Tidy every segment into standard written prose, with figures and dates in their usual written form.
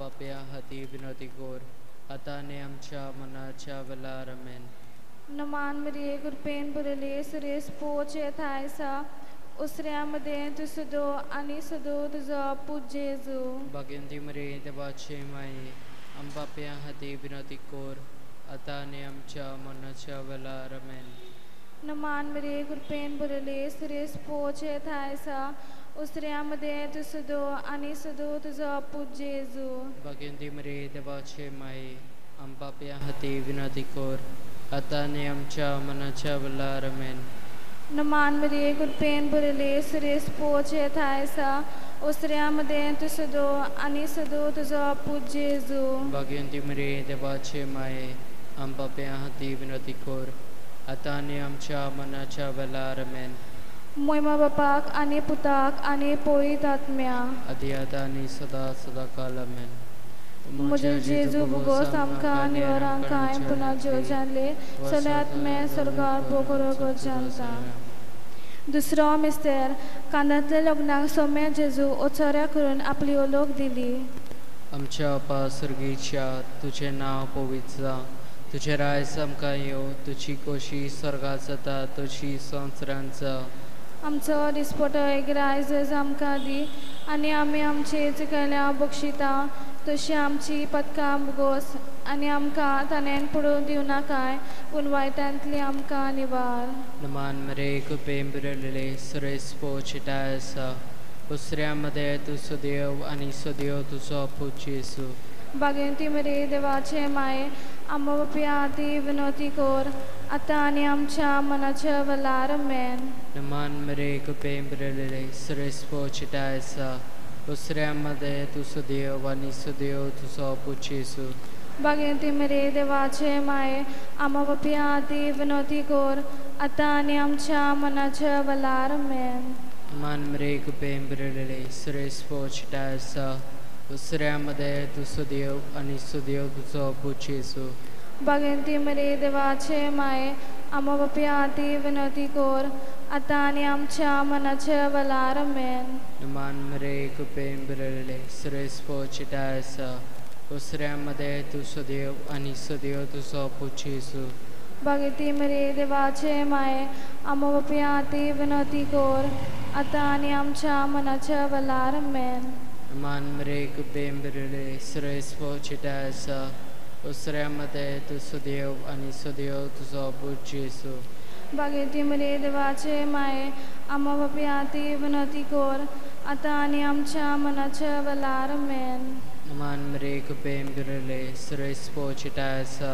पापया हाती विनोती कोर आतां आनी आमच्या मनाच्या वेळार आमेन. नमान मरिये कृपेन भरले सुरेश पोच येता आसा उसऱ्या मदें तूं सदो आनी सदो तुजो पूत जेजू. भाग्यवंती मरिये देवाचे माये आम पापया हाती विनोती कोर आतां आनी आमच्या मनाच्या वेळार आमेन. नमान मरिये कृपेन भरले सुरेश पोच येता आसा उसऱ्या मदें तूं सदो आनी सदो तुजो पूत जेजू. भाग्यवंती मरिये देवाचे माये आम पापया हाती विनोती कोर आतां आनी आमच्या मनाच्या वेळार आमेन. नमान मरिये कृपेन भरले सुरेश पोच येता आसा उसऱ्या मदें तूं सदो आनी सदो तुजो पूत जेजू. भाग्यवंती मरिये देवाचे माये आम पापया हाती विनोती कोर आतां आनी आमच्या मनाच्या वेळार आमेन. मोयमा बापाक आनी पुताक आनी पवित्र आत्म्या आदी आतां आनी सदां सदां काल आमेन. म्हजे जेजू भुगोस आमकां निवरांक कांय पुना ज्यो जाल्ले सगळे आत्मे स्वर्गार बोगरो जानता. दुसरो मिस्तेर कांदांतल्या लग्नाक सोम्या जेजू ओचोऱ्या करून आपली ओलोक दिली. आमच्या आपा सर्गीच्या तुजें नांव पवित्र जावं, तुजें रायस आमकां येवं, तुजी खोशी स्वर्गात जाता तशी संवसारांत जावं. आमचो दिसपटो एक रायज आमकां दी आनी आमी आमचे चुकयल्या बक्षिता तशी आमची पदकां भोगोस आनी आमकां ताणें पडून दिवं नाकाय पूण वायटांतली आमकां निवार. नमान मरे कृपेन भरलेले सुरेश पोचिटाय आसा उसऱ्या मदें तूं सदैव आनी सदैव तुजो पूत जेजू. बागेंती मरे देवाचे माये आम्हा बापया आती विनोती कोर आतां आनी आमच्या मनाच्या वेळार आमेन. नमान मरे कृपेन भरलेले सुरेश पोचिटाय आसा उसऱ्या मदें तूं सदैव आनी सदैव तुजो पूत जेजू. बागेंती मरे देवाचे माये आम्हा बापया आती विनोती कोर आतां आनी आमच्या मनाच्या वेळार आमेन. नमान मरे कृपेन भरलेले सुरेश पोचिटाय आसा उसऱ्या मदें तूं सदैव आनी सदैव तुजो पूत जेजू. बागेंती मरे देवाचे माये आम्हा बापया आती विनोती कोर आतां आनी आमच्या मनाच्या वेळार आमेन. नमान मरे कृपेन भरलेले सुरेश पोचिटाय आसा उसऱ्या मदें तूं सदैव आनी सदैव तुजो पूत जेजू. बागेती मरे देवाचे माये आम्हा बापया आती विनोती कोर आतां आनी आमच्या मनाच्या वेळार आमेन. नमान मरे कृपेन भरलेले सुरेश पोचिटाय आसा उसऱ्या मदें तूं सदैव आनी सदैव तुजो पूत जेजू. बागेती मरे देवाचे माये आम्हा बापया आती विनोती कोर आतां आनी आमच्या मनाच्या वेळार आमेन. नमान मरे कृपेन भरलेले सुरेश पोचिटाय आसा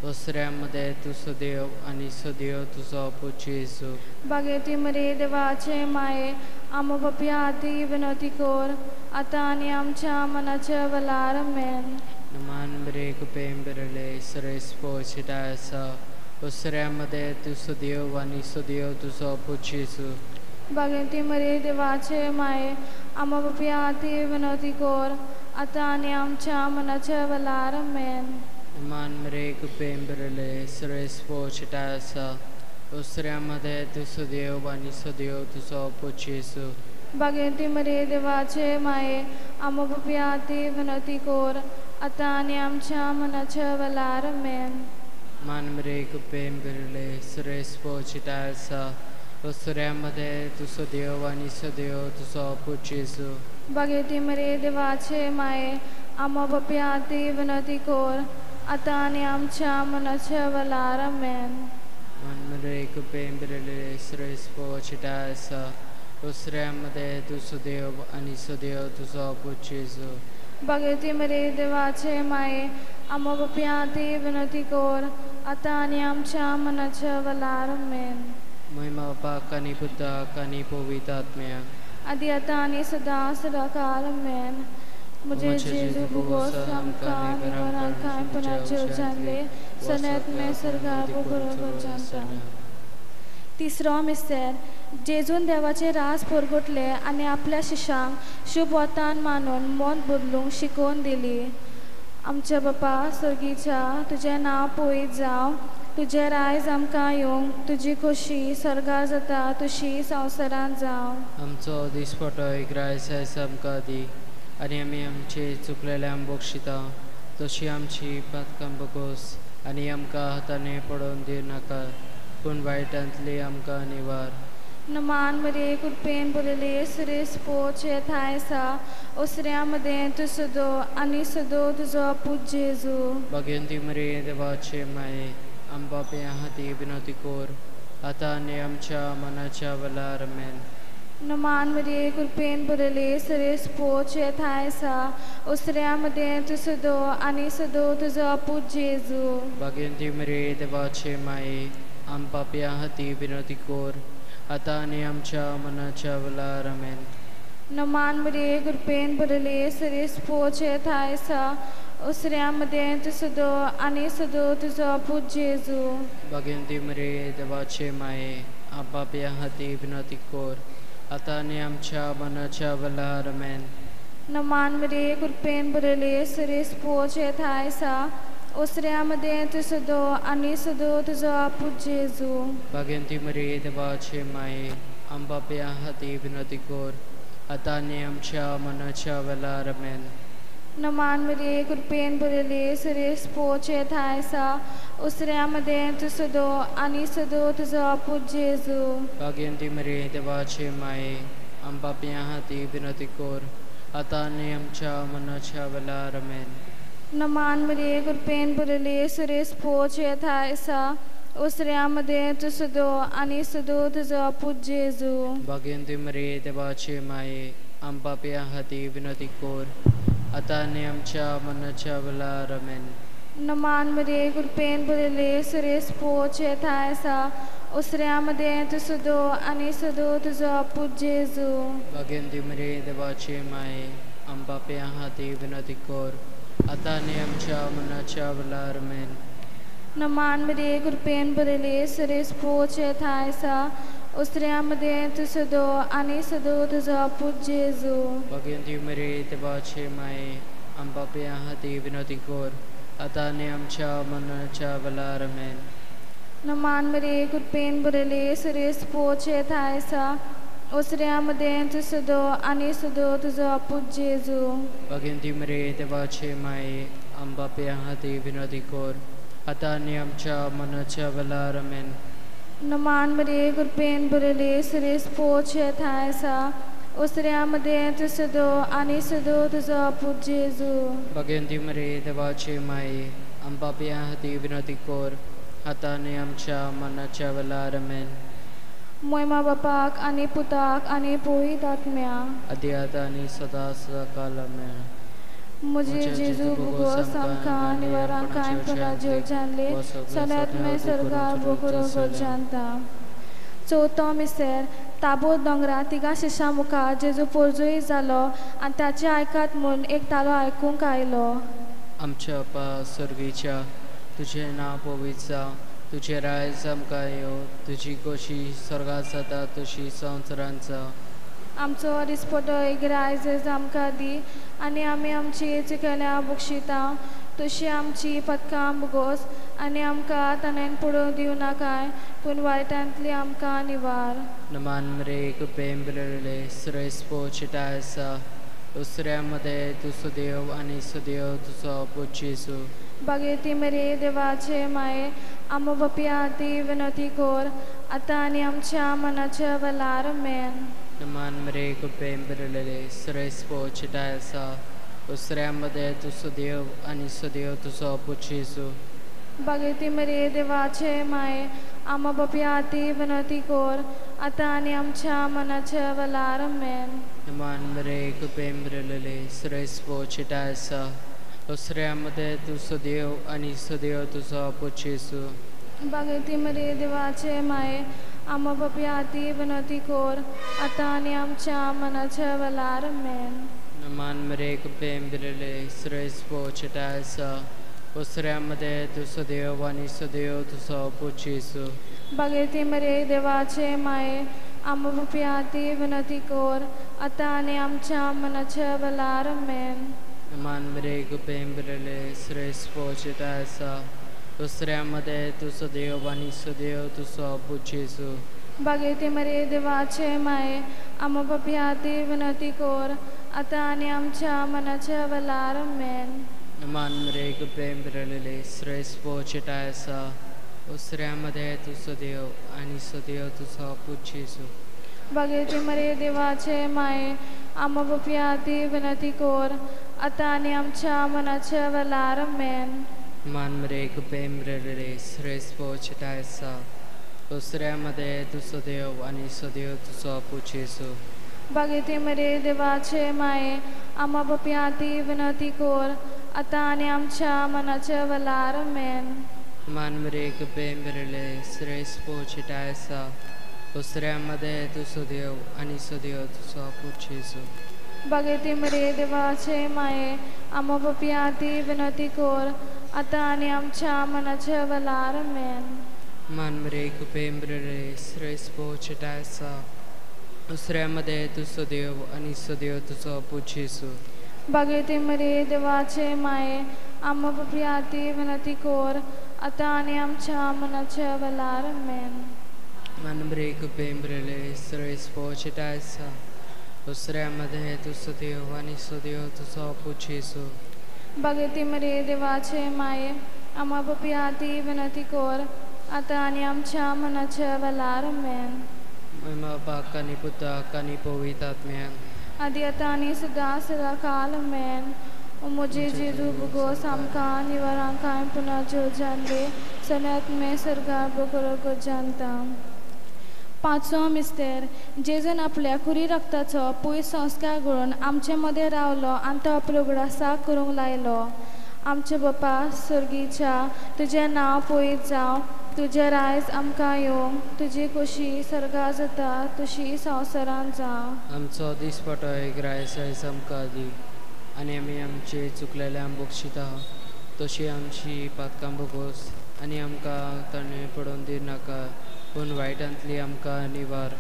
उसऱ्या मदें तूं सदैव आनी सदैव तुजो पूत जेजू. बागेती मरे देवाचे माये आम्हा बापया आती विनोती कोर आतां आनी आमच्या मनाच्या वेळार आमेन. नमान मरे कृपेन भरलेले सुरेश पोचिटाय आसा उसऱ्या मदें तूं सदैव आनी सदैव तुजो पूत जेजू. बागेती मरे देवाचे माये आम्हा बापया आती विनोती कोर आतां आनी आमच्या मनाच्या वेळार आमेन. नमान मरे कृपेन भरलेले सुरेश पोचिटाय आसा उसऱ्या मदें तूं सदैव आनी सदैव तुजो पूत जेजू. बागेती मरे देवाचे माये आम्हा बापया आती विनोती कोर आतां आनी आमच्या मनाच्या वेळार आमेन. मान मरे कृपेन भरलेले सुरेश पोचिटाय आसा उसऱ्या मदें तूं सदैव आनी सदैव तुजो पूत जेजू. बागेती मरे देवाचे माये आम्हा बापया आती विनोती कोर आतां आनी आमच्या मनाच्या वेळार आमेन. मान मरे कृपेन भरलेले सुरेश पोचिटाय आसा उसऱ्या मदें तूं सदैव आनी सदैव तुजो पूत जेजू. बागेती मरे देवाचे माये आम्हा बापया आती विनोती कोर आतां आनी आमच्या मनाच्या वेळार आमेन. महिमा बापाक आनी पुताक आनी पवित्र आत्म्याक आदी आतां आनी सदां सदां काल आमेन. म्हजे जेजू भुगोस आमकां निवरांक कांय पुना जेवजानले सनेत स्वर्गार बोगरो जानता. तिसरो मिस्तेर जेजून देवाचे रास परगटले आनी आपल्या शिशांक शुभ वतान मानून मन बदलूंक शिकोवन दिली. आमच्या बापा सर्गीच्या तुजें नांव पवित्र जावं, तुजें रायज आमकां येवंक, तुजी खोशी स्वर्गार जाता तशी संवसारांत जावं. आमचो दिसपटो एक रायस आयज आमकां दी आनी आमी आमचे चुकलेल्यांक बक्षिता तशी आमची पातकां बगोस आनी आमकां हातांनी पडोवन दिवनाका पूण वायटांतली आमकां निवार. नमान मरे कृपेन भरले सुरेश पोचे थांय आसा ओसऱ्या मदें तूं सदो आनी सदो तुजो पूत जेजू. भाग्यंती मरे देवाचे माये आमकां पापयां खातीर विनवती कर आतां आनी आमच्या मनाच्या वेळार. आमेन. नमान मरे कृपेन भरले सुरेश पोचे थांय आसा ओसऱ्या मदें तूं सदो आनी सदो तुजो पूत जेजू. भाग्यंती मरे देवाचे माये आम पापयां खातीर विनवती कर आतां आनी आमच्या मनाच्या वेळार. आमेन. नमान मरे कृपेन भरले सुरेश पोचे थांय आसा ओसऱ्या मदें तूं सदो आनी सदो तुजो पूत जेजू. भाग्यंती मरे देवाचे माये आम पापयां खातीर विनवती कर आतां आनी आमच्या मनाच्या वेळार. आमेन. नमान मरे कृपेन भरले सुरेश पोचे थांय आसा ओसऱ्या मदें तूं सदो आनी सदो तुजो पूत जेजू. भाग्यंती मरे देवाचे माये आम पापयां खातीर विनवती कर आतां आनी आमच्या मनाच्या वेळार. आमेन. नमान मरे कृपेन भरले सुरेश पोचे थांय आसा ओसऱ्या मदें तूं सदो आनी सदो तुजो पूत जेजू. भाग्यंती मरे देवाचे माये आम पापयां खातीर विनवती कर आतां आनी आमच्या मनाच्या वेळार. आमेन. नमान मरे कृपेन भरले सुरेश पोचे थांय आसा ओसऱ्या मदें तूं सदो आनी सदो तुजो पूत जेजू. भाग्यंती मरे देवाचे माये आम पापयां खातीर विनवती कर आतां आनी आमच्या मनाच्या वेळार. आमेन. नमान मरे कृपेन भरले सुरेश पोचे थांय आसा ओसऱ्या मदें तूं सदो आनी सदो तुजो पूत जेजू. भाग्यंती मरे देवाचे माये आम पापयां खातीर विनवती कर आतां आनी आमच्या मनाच्या वेळार. आमेन. नमान मरे कृपेन भरले सुरेश पोचे थांय आसा ओसऱ्या मदें तूं सदो आनी सदो तुजो पूत जेजू. भाग्यंती मरे देवाचे माये आम पापयां खातीर विनवती कर आतां आनी आमच्या मनाच्या वेळार. आमेन. नमान मरे कृपेन भरले सुरेश पोचे थांय आसा ओसऱ्या मदें तूं सदो आनी सदो तुजो पूत जेजू. भाग्यंती मरे देवाचे माये आम पापयां खातीर विनवती कर आतां आनी आमच्या मनाच्या वेळार. आमेन. नमान मरे कृपेन भरले सुरेश पोचे थांय आसा ओसऱ्या मदें तूं सदो आनी सदो तुजो पूत जेजू. भाग्यंती मरे देवाचे माये आम पापयां खातीर विनवती कर आतां आनी आमच्या मनाच्या वेळार. आमेन. मोयमा बापाक आनी पुताक आनी पवित्र आत्म्या आदी आतां आनी सदां सदां काल. आमेन. म्हजे जेजू भुगोस आमकां निवारां कांय पुना जीव जानले सनत में सरकार बोगरो जानता. चवथो मिसेर ताबो दोंगरा तिगा शिशां मुखार जेजू पोरजोई जालो आनी ताचें आयकात म्हूण एक तालो आयकूंक आयलो. आमच्या आपा सर्गीच्या तुजें नांव पवित्र जावं, तुजें रायज आमकां येवं, तुजी खोशी स्वर्गांत जाता तशी संवसारांत जावं. आमचो दिसपटो एक रायज आमकां दी आनी आमी आमची चुकल्या बक्षिता तशी आमची पदकां भोगोस आनी आमकां ताणें पडोवन दिवं नाकाय पूण वायटांतली आमकां निवार. नमान मरे कृपेन भरलेले श्रेष्ठ पोचिटाय आसा दुसऱ्या मदें तूं सुदेव आनी सुदेव तुजो पूत जेजू. बागेती मरे देवाचे माये आमो बापया ती विनवती कर आतां आनी आमच्या मनाच्या वेळार. मेन. नमान मरे कृपेन भरलेले श्रेष्ठ पोचिटाय आसा दुसऱ्या मदें तूं सुदेव आनी सुदेव तुजो पूत जेजू. बागेती मरे देवाचे माये आमो बापया ती विनवती कर आतां आनी आमच्या मनाच्या वेळार. मेन. नमान मरे कृपेन भरलेले श्रेष्ठ पोचिटाय आसा दुसऱ्या मदें तूं सुदेव आनी सुदेव तुजो पूत जेजू. बागेती मरे देवाचे माये आमो बापया ती विनवती कर आतां आनी आमच्या मनाच्या वेळार. मेन. नमान मरे कृपेन भरलेले श्रेष्ठ पोचिटाय आसा दुसऱ्या मदें तूं सुदेव आनी सुदेव तुजो पूत जेजू. बागेती मरे देवाचे माये आमो बापया ती विनवती कर आतां आनी आमच्या मनाच्या वेळार. मेन. नमान मरे कृपेन भरलेले श्रेष्ठ पोचिटाय आसा दुसऱ्या मदें तूं सुदेव आनी सुदेव तुजो पूत जेजू. बागेती मरे देवाचे माये आमो बापया ती विनवती कर आतां आनी आमच्या मनाच्या वेलार आमेन. मान मरे कृपेन भरलेले श्रेष्ठ पोचटाय आसा उसऱ्यामध्ये तूं सदैव आनी सदैव तुजो पूत जेजू. बागेती मरे देवाचे माये आमा बापया ती विनंती कोर आतां आनी आमच्या मनाच्या वेलार आमेन. मान मरे कृपेन भरलेले श्रेष्ठ पोचटाय आसा दुसऱ्यामध्ये तूं सदैव आनी सदैव तुजो पूत जेजू. बागेती मरे देवाचे माये आमा बापया ती विनंती कोर आतां आनी आमच्या मनाच्या वेलार आमेन. मान मरे कृपेन भरलेले श्रेष्ठ पोचटाय आसा दुसऱ्यामध्ये तूं सदैव आनी सदैव तुजो पूत जेजू. बागेती मरे देवाचे माये आमा बापया ती विनंती कोर आतां आनी आमच्या मनाच्या वेलार आमेन. मान मरे कृपेन भरलेले श्रेष्ठ पोचटाय आसा दुसऱ्यामध्ये तूं सदैव आनी सदैव तुजो पूत जेजू. बागेती मरे देवाचे माये आमा बापया ती विनंती कोर आतां आनी आमच्या मनाच्या वेलार आमेन. मान मरे कृपेन भरलेले श्रेष्ठ पोचटाय आसा दुसऱ्यामध्ये तूं सदैव आनी सदैव तुजो पूत जेजू. बागेती मरे देवाचे माये आमा बापया ती विनंती कोर आतां आनी आमच्या मनाच्या वेलार आमेन. महिमा बापाक आनी पुताक आनी पवित्र आत्म्याक आदी आतां आनी सदां सदां काल आमेन. ओ म्हजे जेजू भुगोस आमकां निवारां कांय पुना जेवजानले सनत मे सरकार बरोबर जानता. पांचवो मिस्तेर. जेजून आपल्या खुरी रक्ताचो पयस संस्कार करून आमचे मदें रावलो आनी तो आपलो उगडासाक करूंक लायलो. आमचे बापा सर्गीच्या तुजें नांव पयस जावं, तुजें रायज आमकां येवं, तुजी खोशी सर्गा जाता तशी संवसारांत जावं. आमचो दिसपटो एक रायस आयज आमकां दी आनी आमी आमचे चुकलेल्यांक बक्षिता तशी आमची पातकां भोगोस आनी आमकां ताणें पडोवन दिनाका पूण वायटांतली आमकां निवार.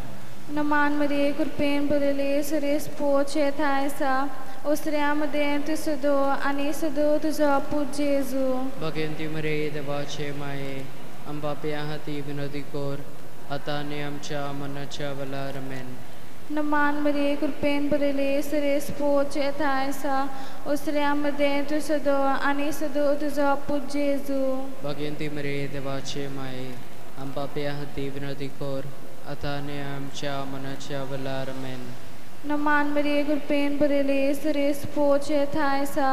नमान मरे कृपेन भरलेले सरेस पोचे थाय आसा उसऱ्या मदें तूं सदो आनी सदो तुजो पूत जेजू. भगेंती मरे देवाचे माये आम पापयां खातीर विनोदी कोर आतां आनी आमच्या मनाच्या वेलार आमेन. नमान मरे कृपेन भरलेले सरेस पोचे थाय आसा उसऱ्या मदें तूं सदो आनी सदो तुजो पूत जेजू. भगेंती मरे देवाचे माये आम पापयां खातीर विनोदी कोर आतां आनी आमच्या मनाच्या वेलार आमेन. नमान मरे कृपेन भरलेले सरेस पोचे थाय आसा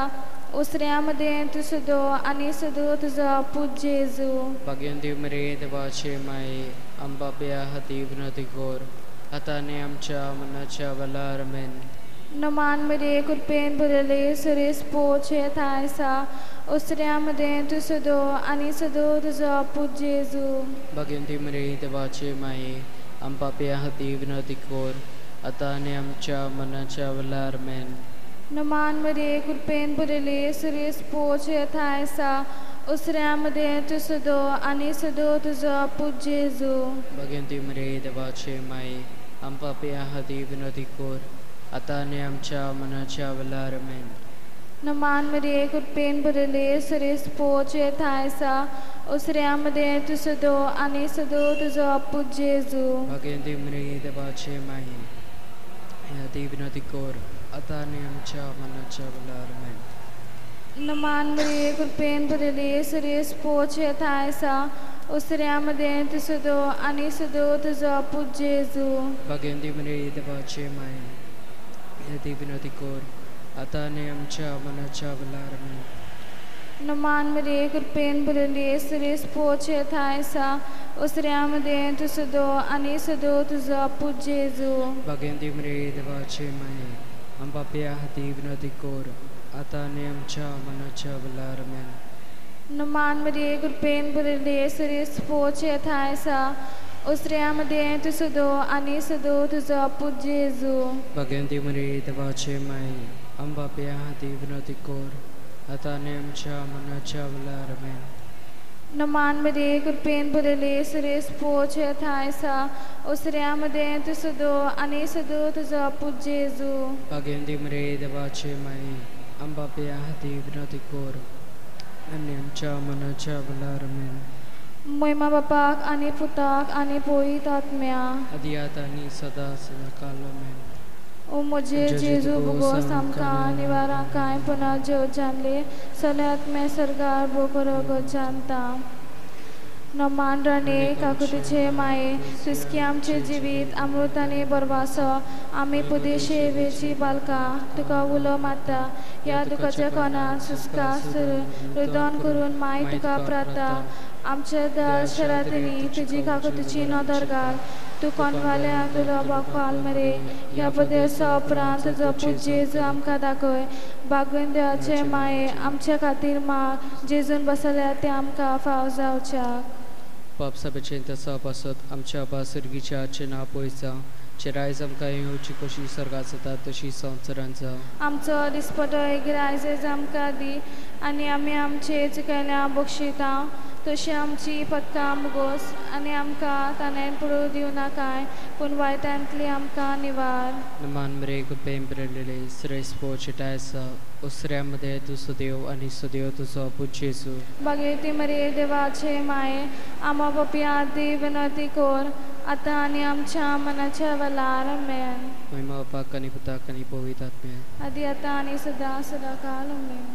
उसऱ्या मदें तूं सदो आनी सदो तुजो पूत जेजू. भगेंती मरे देवाचे माये आम पापयां खातीर विनोदी कोर आतां आनी आमच्या मनाच्या वेलार आमेन. नमान मरे कृपेन भरलेले सरेस पोचे थाय आसा उसऱ्या मदें तूं सदो आनी सदो तुजो पूत जेजू. भगेंती मरे देवाचे माये आम पापयां खातीर विनोदी कोर आतां आनी आमच्या मनाच्या वेलार आमेन. नमान मरे कृपेन भरलेले सरेस पोचे थाय आसा उसऱ्या मदें तूं सदो आनी सदो तुजो पूत जेजू. भगेंती मरे देवाचे माये आम पापयां खातीर विनोदी कोर आतां आनी आमच्या मनाच्या वेलार आमेन. नमान मरे कृपेन भरलेले सरेस पोचे थाय आसा उसऱ्या मदें तूं सदो आनी सदो तुजो पूत जेजू. भगेंती मरे देवाचे माये खातीर विनोदी कोर आतां आनी आमच्या मनाच्या वेलार आमेन. नमान मरे कृपेन भरलेले सरेस पोचे थाय आसा उसऱ्या मदें तूं सदो आनी सदो तुजो पूत जेजू. भगेंती मरे देवाचे माये खातीर विनोदी कोर आतां आनी आमच्या मनाच्या वेलार आमेन. नमान मरे कृपेन भरलेले सरेस पोचे थाय आसा उसऱ्या मदें तूं सदो आनी सदो तुजो पूत जेजू. भगेंती मरे देवाचे माये आम पापयां खातीर विनोदी कोर आतां आनी आमच्या मनाच्या वेलार आमेन. नमान मरे कृपेन भरलेले सरेस पोचे थाय आसा उसऱ्या मदें तूं सदो आनी सदो तुजो पूत जेजू. भगेंती मरे देवाचे माये आम पापयां खातीर विनोदी कोर आतां आनी आमच्या मनाच्या वेलार आमेन. नमान मरे कृपेन भरलेले सरेस पोचे थाय आसा उसऱ्या मदें तूं सदो आनी सदो तुजो पूत जेजू. भगेंती मरे देवाचे माये आम पापयां खातीर विनोदी कोर आनी आमच्या मनाच्या वेलार आमेन. महिमा बापाक आनी पुताक आनी पवित्र आत्म्याक आदी आतां आनी सदां सदां काल आमेन. ओ म्हजे जेजू भोगोस आमकां निवारां कांय पुना जेवजानले सल्यात मे सरकार बोकरो गोजानता. नमान राणे काकुतीचे माये सुस्की आमचे जिवीत अमृत आनी बरवासो आमी पुदेशेवेची बालकां तुका उलो मारता ह्या दुखाच्या कोणाक सुस्का रुदन करून माय तुका प्राता. आमच्या दर शरातींनी तुजी काकुतीची नदर घाल तूं कोनवाल्या तुलो बाकाल मरे ह्या प्रदेशा उपरांत तुजो पूत जेजू आमकां दाखय. बागून देवाचे माये आमच्या खातीर माग जेजून बसल्या तें आमकां फाव जावच्याक. पाप सभेचें तसो पासत आमच्या आबा सर्गीच्या नांव पळयता चेरायज आमकां येवची कशी सर्गात जाता तशी संवसारांत जावं. आमचो दिसपटो एक रायज आमकां दी आनी आमी आमचे चुकयल्या बक्षिता तशी आमची पत्ता मुगोस आनी आमकां ताणें पडूं दिवं नाकाय पूण वायटांतली आमकां निवार. नमान मरे कृपेन भरलेले श्रेष्ठ चिटाय आसा उसऱ्या मदें तूं सदैव आनी सदैव तुजो पूत जेजू. बागेती मरे देवाचे माये आमा पपया आदी विनती कोर आतां आनी आमच्या मनाच्या वेलार. आमेन. महिमा बापाक आनी पुताक आनी पवित्र आत्म्याक आदी आतां आनी सदां सदां काल. आमेन.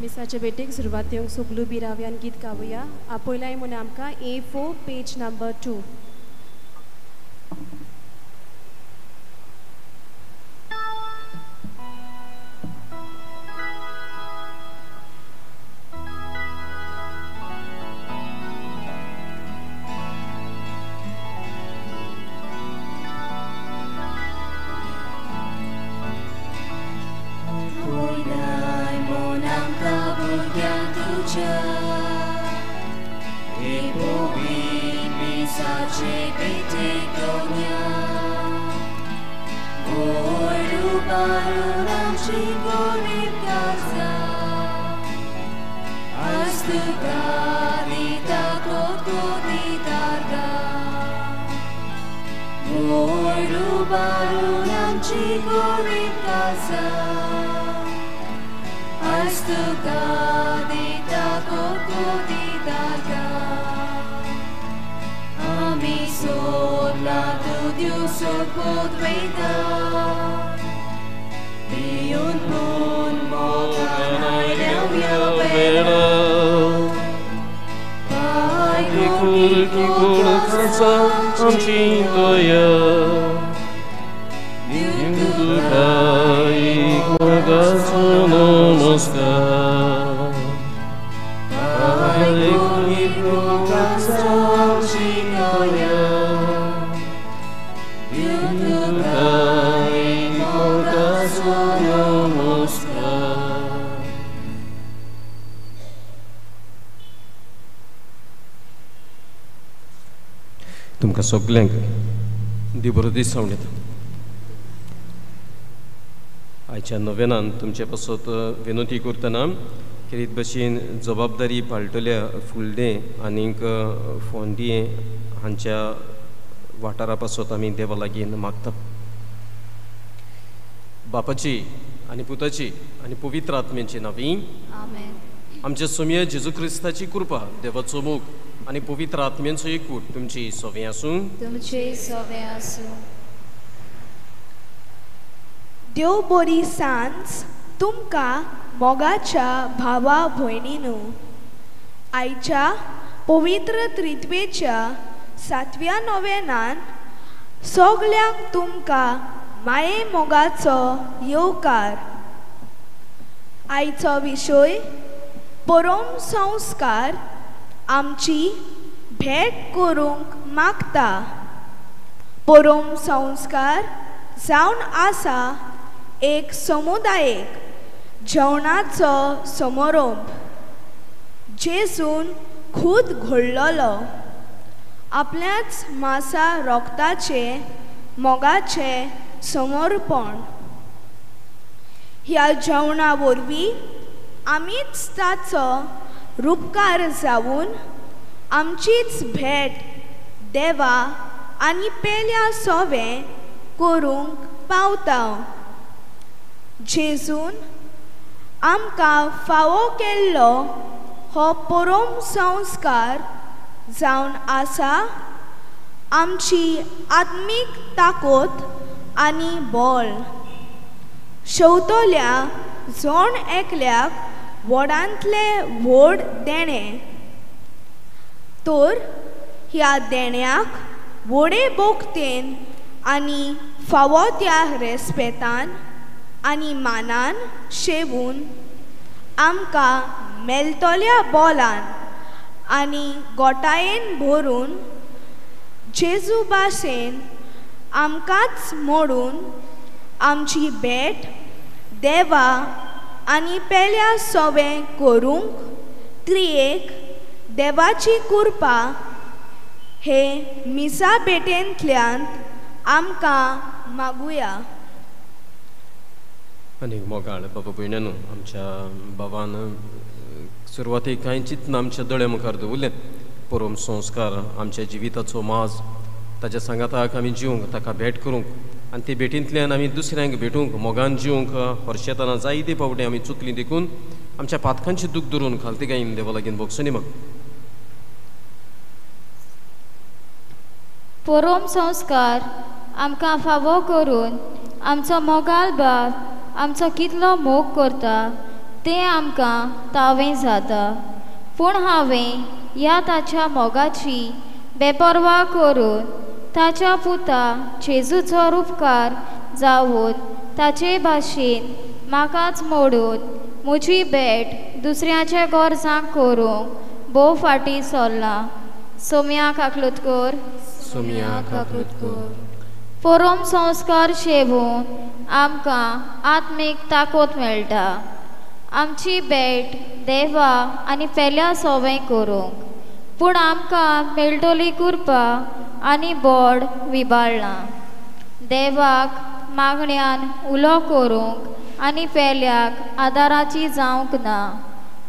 मिसाचे भेटेक सुरवात येवंक सगळ्यो बिराव्यान गीत गावया. आपयलाय म्हूण आमकां A4 page number 2. तुका हे पवित्र मिसाचे भेटेक दवरया वयर उबारून आमची गरीब काळजां आयज तुका दिता कोतकोती दारगां वयर उबारून आमची गरीब काळजां आयज तुका दिता कोतकोती दारगां आमी सोदला तूं दिवसो कोत वयता भिवन पूण मोगान आयल्या वेळा पाय कुलकी कुळकाचा आमची दया दिवं तुका एक मोगाचो नमस्कार पाय कुलकी कुळकाचा आमची दया दिवं तुका एक मोगाचो नमस्कार. तुमकां सगल्यांक देव बरो दीस जावन येता. आयच्या नोवेनान तुमचे पासत विनंती करतना खेरीत भशेन जबाबदारी पाळटल्या फुलदें आनीक फोंडें हांच्या वाठारा पासत आमी देवा लागीं मागता. बापाची आनी पुताची आनी पवित्र आत्म्याची नांवी आमेन. आमच्या सोम्या जेजू क्रिस्ताची कृपा, देवाचो मोग आनी पवित्र आत्म्यांचो एकूट तुमची सोवे आसूं. तुमचे सोवे आसूं. देव बरी सांज तुमकां मोगाच्या भावा भयणीनू. आयच्या पवित्र त्रित्वेच्या सातव्या नोवेनान सगल्यांक तुमकां माये मोगाचो येवकार. आयचो विशय परम संस्कार आमची भेट करूंक मागता. परम संस्कार जावन आसा एक समुदायीक जेवणाचो समारंभ जेजून खूद घडलेलो आपल्याच मासा रोगताचे मोगाचे समर्पण. ह्या जेवणा वरवीं आमीच ताचो रुपकार जावन आमचीच भेट देवा आनी पेल्या सोवे करूंक पावता. जेजून आमकां फावो केल्लो हो परम संस्कार जावन आसा आमची आत्मीक ताकद आनी बळ. शेवतल्या जण एकल्याक व्हडांतलें व्हड देणें तर ह्या देण्याक व्हडे भोगतेन आनी फावो त्या रेस्पेतान आनी मानान शेवून आमकां मेळटल्या बोलान आनी गोटायेन भरून जेजू भाशेन आमकांच मोडून आमची भेट देवा आनी पेल्या सोवे करूंक त्रियेक देवाची कृपा हे मिसा भेटेंतल्यान आमकां मागुया. आनी मोगाळ बाबा भयण्यानू, आमच्या बाबान सुरवातेक कांय चिंतना आमच्या दोळ्या मुखार दवरलें. परम संस्कार आमच्या जिविताचो माज, ताच्या सांगाताक आमी जिवंक, ताका भेट करूंक आनी ते भेटींतल्यान आमी दुसऱ्यांक भेटूंक, मोगान जिवंक हर्शेतना जायते फावटी आमी चुकलीं देखून आमच्या पातकांची दूख धरून खालती गायन देवा लागीं भोगसणी मग. परम संस्कार आमकां फावो करून आमचो मोगाल बाप आमचो कितलो मोग करता तें आमकां तावें जाता. पूण हांवें ह्या ताच्या मोगाची बेपर्वा करून ताच्या पुता जेजूचो रुपकार जावन ताचे भाशेन म्हाकाच मोडून म्हजी भेट दुसऱ्याच्या गरजांक करूंक भोव फाटीं सरलां. सोम्या काकलूत कर. सोम्या काकलूत कर. परम संस्कार शेवून आमकां आत्मीक ताकद मेळटा. आमची भेट देवा आनी पेल्या सोवें करूंक, पूण आमकां मेळटली कृपा आनी बोड विबाळना. देवाक मागण्यान उलो करूंक आनी पेल्याक आदाराची जावंक ना.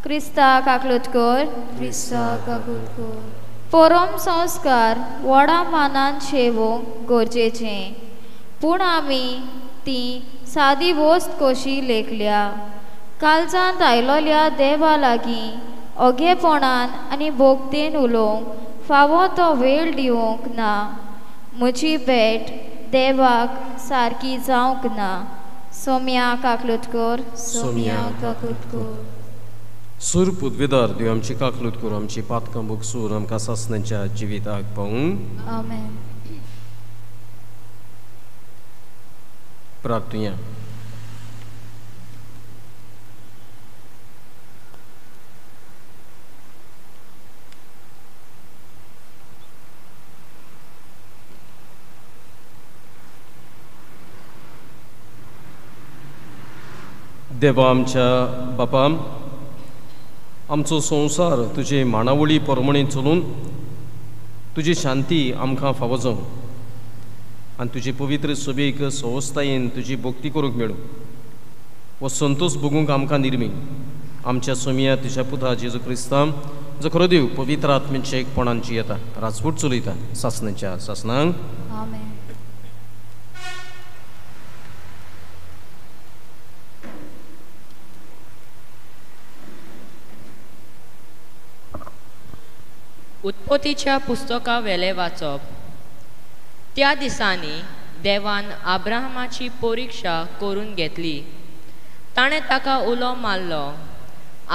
क्रिस्ता काकलूत कर. क्रिस्ता काकूत कर. परम संस्कार व्हडा मानान शेवूंक गरजेचें, पूण आमी ती सादी वस्त कशी लेखल्या. कालजांत आयलोल्या देवा लागीं ओगेपणान आनी भोगतेन उलोवंक फावो तो वेळ दिवंक ना. म्हजी भेट देवाक सारकी जावंक ना. सोम्या काकलूत कर. सोम्या काकूत कर. सूर पुदवेदार देव आमची काकलूत करूं, आमची पातकां भोगसूर आमकां सासणाच्या जिविताक पावूं. आमेन. प्रार्थुया. देवा आमच्या बापा, आमचो संवसार तुजे माणावळी प्रमाणे चलून तुजी शांती आमकां फावो जावं आनी तुजे पवित्र सभेक सवस्तायेन तुजी भक्ती करूंक मेळूं. हो संतोश भोगूंक आमकां निर्मी आमच्या सोमिया तुज्या पुता जेजू क्रिस्तांव जो खरो देव पवित्र आत्म्याचे एकपणान जियेता, राजवट चलयता सासणाच्या सासणांक. आमेन. उत्पत्तीच्या पुस्तका वेले वाचप. त्या दिसांनी देवान आब्राहामाची परिक्षा करून घेतली. ताणें ताका उलो मारलो,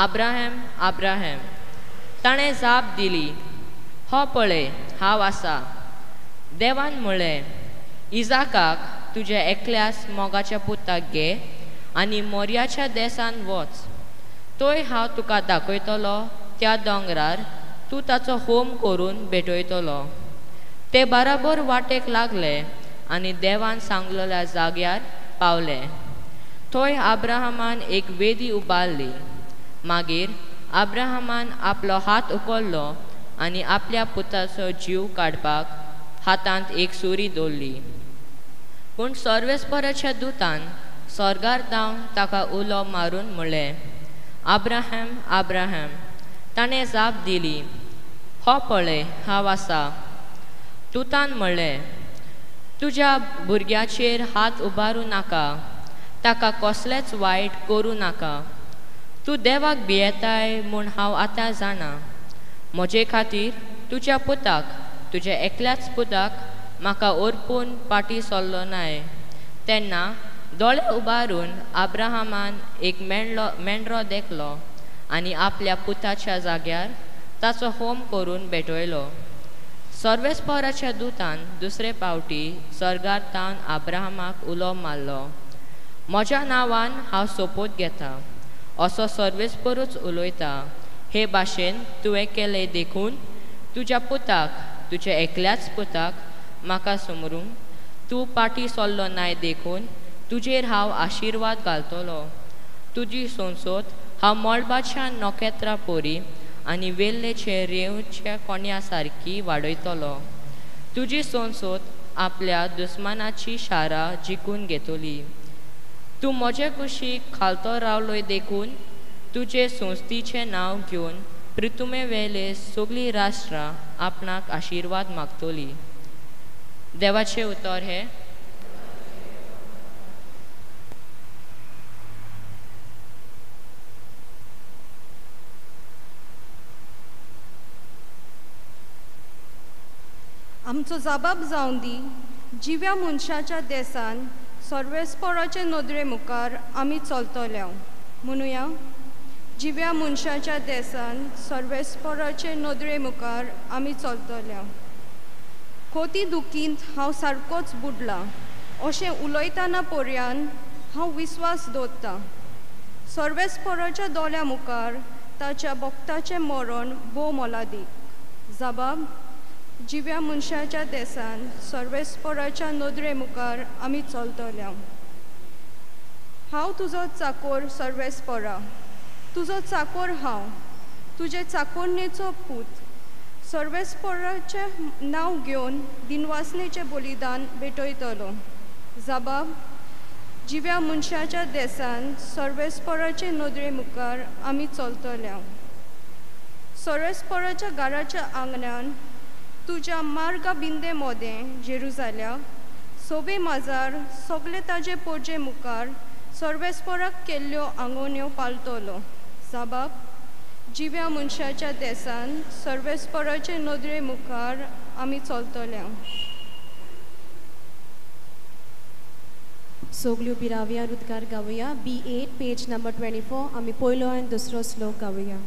आब्राहम, आब्राहम. ताणें जाप दिली, हो पळय हांव आसा. देवान म्हळें, इजाकाक तुज्या एकल्याच मोगाच्या पुताक घे आनी मोर्याच्या देसान वच. थंय हांव तुका दाखयतलो त्या दोंगरार तूं ताचो होम करून भेटयतलो. ते बाराबर वाटेक लागले आनी देवान सांगलेल्या जाग्यार पावले. थंय आब्राहामान एक वेदी उबारली. मागीर आब्राहामान आपलो हात उखल्लो आनी आपल्या पुताचो जीव काडपाक हातांत एक सुरी दवरली. पूण सर्वेस्पराच्या दुतान स्वर्गार धांवन ताका उलो मारून म्हळें, आब्राहाम, आब्राहाम. ताणें जाप दिली, हो पळय हांव आसा. तुतान म्हळें, तुज्या भुरग्याचेर हात उबारूं नाका, ताका कसलेंच वायट करूं नाका. तूं देवाक भियेताय म्हूण हांव आतां जाणा. म्हजे खातीर तुज्या पुताक, तुज्या एकल्याच पुताक म्हाका ओरपून फाटीं सरलो नाय. तेन्ना दोळे उबारून आब्राहामान एक मेंढरो देखलो आनी आपल्या पुताच्या जाग्यार ताचो होम करून भेटयलो. सर्वेस्पराच्या दुतान दुसरे पावटी स्वर्गार तावन आब्राहामाक उलो मारलो, म्हज्या नांवान हांव सोपूत घेता, असो सर्वेस्परूच उलयता. हे भाशेन तुवें केलें देखून तुज्या पुताक, तुज्या एकल्याच पुताक म्हाका समरूंक तूं फाटीं सरलो नाय देखून तुजेर हांव आशिर्वाद घालतलो. तुजी संसद हांव मळबाच्या नखेत्रां परी आनी वेल्लेचे रेंवच्या कोण्या सारकी वाडयतलो. तुजी संसद आपल्या दुस्मानाची शारां जिखून घेतली. तूं म्हजे कुशीक खालतो रावलोय देखून तुजे संस्थीचें नांव घेवन पृथुमे वेले सगळीं राष्ट्रां आपणाक आशिर्वाद मागतली. देवाचें उतर हें. आमचो जबाब जावन दी, जिव्या मनशाच्या देसान सर्वेस्पराचे नदरे मुखार आमी चलतले. म्हणुया, जिव्या मनशाच्या देसान सर्वेस्पराचे नदरे मुखार आमी चलतले. खोती दुखींत हांव सारकोच बुडलां अशें उलयतना पर्यान हांव विस्वास दवरतां. सर्वेस्पराच्या दोळ्या मुखार ताच्या भक्ताचें मरण भोव मोलादीक. जबाब जिव्या मनशाच्या देसान सर्वेस्पराच्या नदरे मुखार आमी चलतले. हांव तुजो चाकोर सर्वेस्परा, तुजो चाकोर हांव, तुजे चाकोरणेचो पूत, सर्वेस्पराचें नांव घेवन दिनवासनेचें बलिदान भेटयतलो. जबाब, जिव्या मनशाच्या देसान सर्वेस्पराचे नदरे मुखार आमी चलतल्या. सर्वेस्पराच्या घराच्या आंगणान तुज्या मार्गा बिंदे मोदें जेरुजाल्या सोबे माजार सगळे ताजे पोरजे मुखार सर्वेस्पराक केल्ल्यो आंगोन्यो पालतलो. जबाब, जिव्या मनशाच्या देसान सर्वेस्पराचे नदरे मुखार आमी चलतल्या. सगल्यो बिरावया उद्गार गावया. B8 page number 24. आमी पयलो आनी दुसरो श्लोक गावया.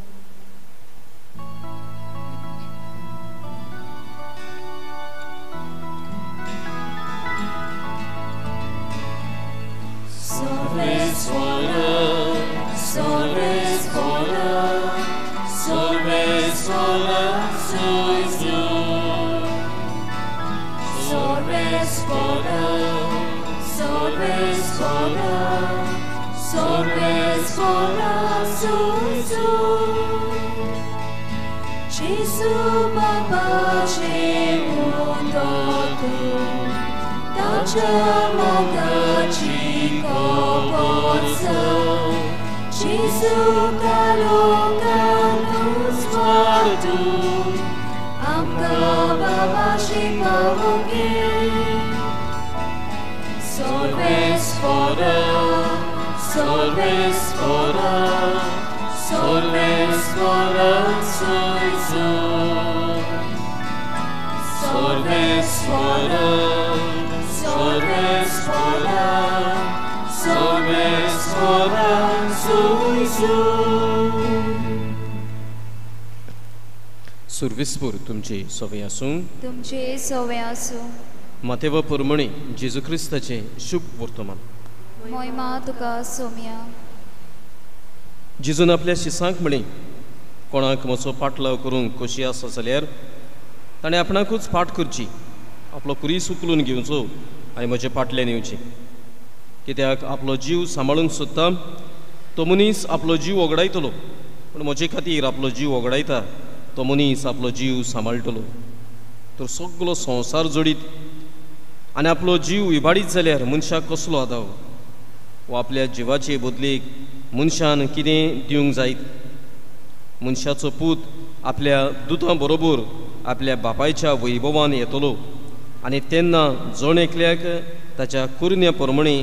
Gesù Baba c'è un doto, tacia mogaci copozza, Gesù calocato sguardo, amca Baba ci pavoche, Solves fora, solves fora, solves fora soizo, solves fora, solves fora, solves fora soizo. सुर्विसपूर तुमचे सोवे आसूं, तुमचे सोवे आसूं. मातेव परमणी जेजू क्रिस्ताचें शुभ वर्तमान. मोहिमा तुका सोम्या. जेजून आपल्या शिसांक म्हळें, कोणाक म्हजो पाटलाव करूंक खोशी आसा जाल्यार ताणें आपणाकूच पाठ करची, आपलो कुरीस उखलून घेवचो आनी म्हजे पाटल्यान येवचें. कित्याक आपलो जीव सांबाळूंक सोदता तो मनीस आपलो जीव ओगडायतलो, पूण म्हजे खातीर आपलो जीव ओगडायता तो मनीस आपलो जीव सांबाळटलो. तर सगलो संवसार जोडीत आनी आपलो जीव इबाडीत जाल्यार मनशाक कसलो आदाव? वा आपल्या जिवाचे बदलेक मनशान कितें दिवंक जायत? मनशाचो पूत आपल्या दुतां बरोबर आपल्या बापायच्या वैभवान येतलो आनी तेन्ना जण एकल्याक ताच्या कुरण्या प्रमाणे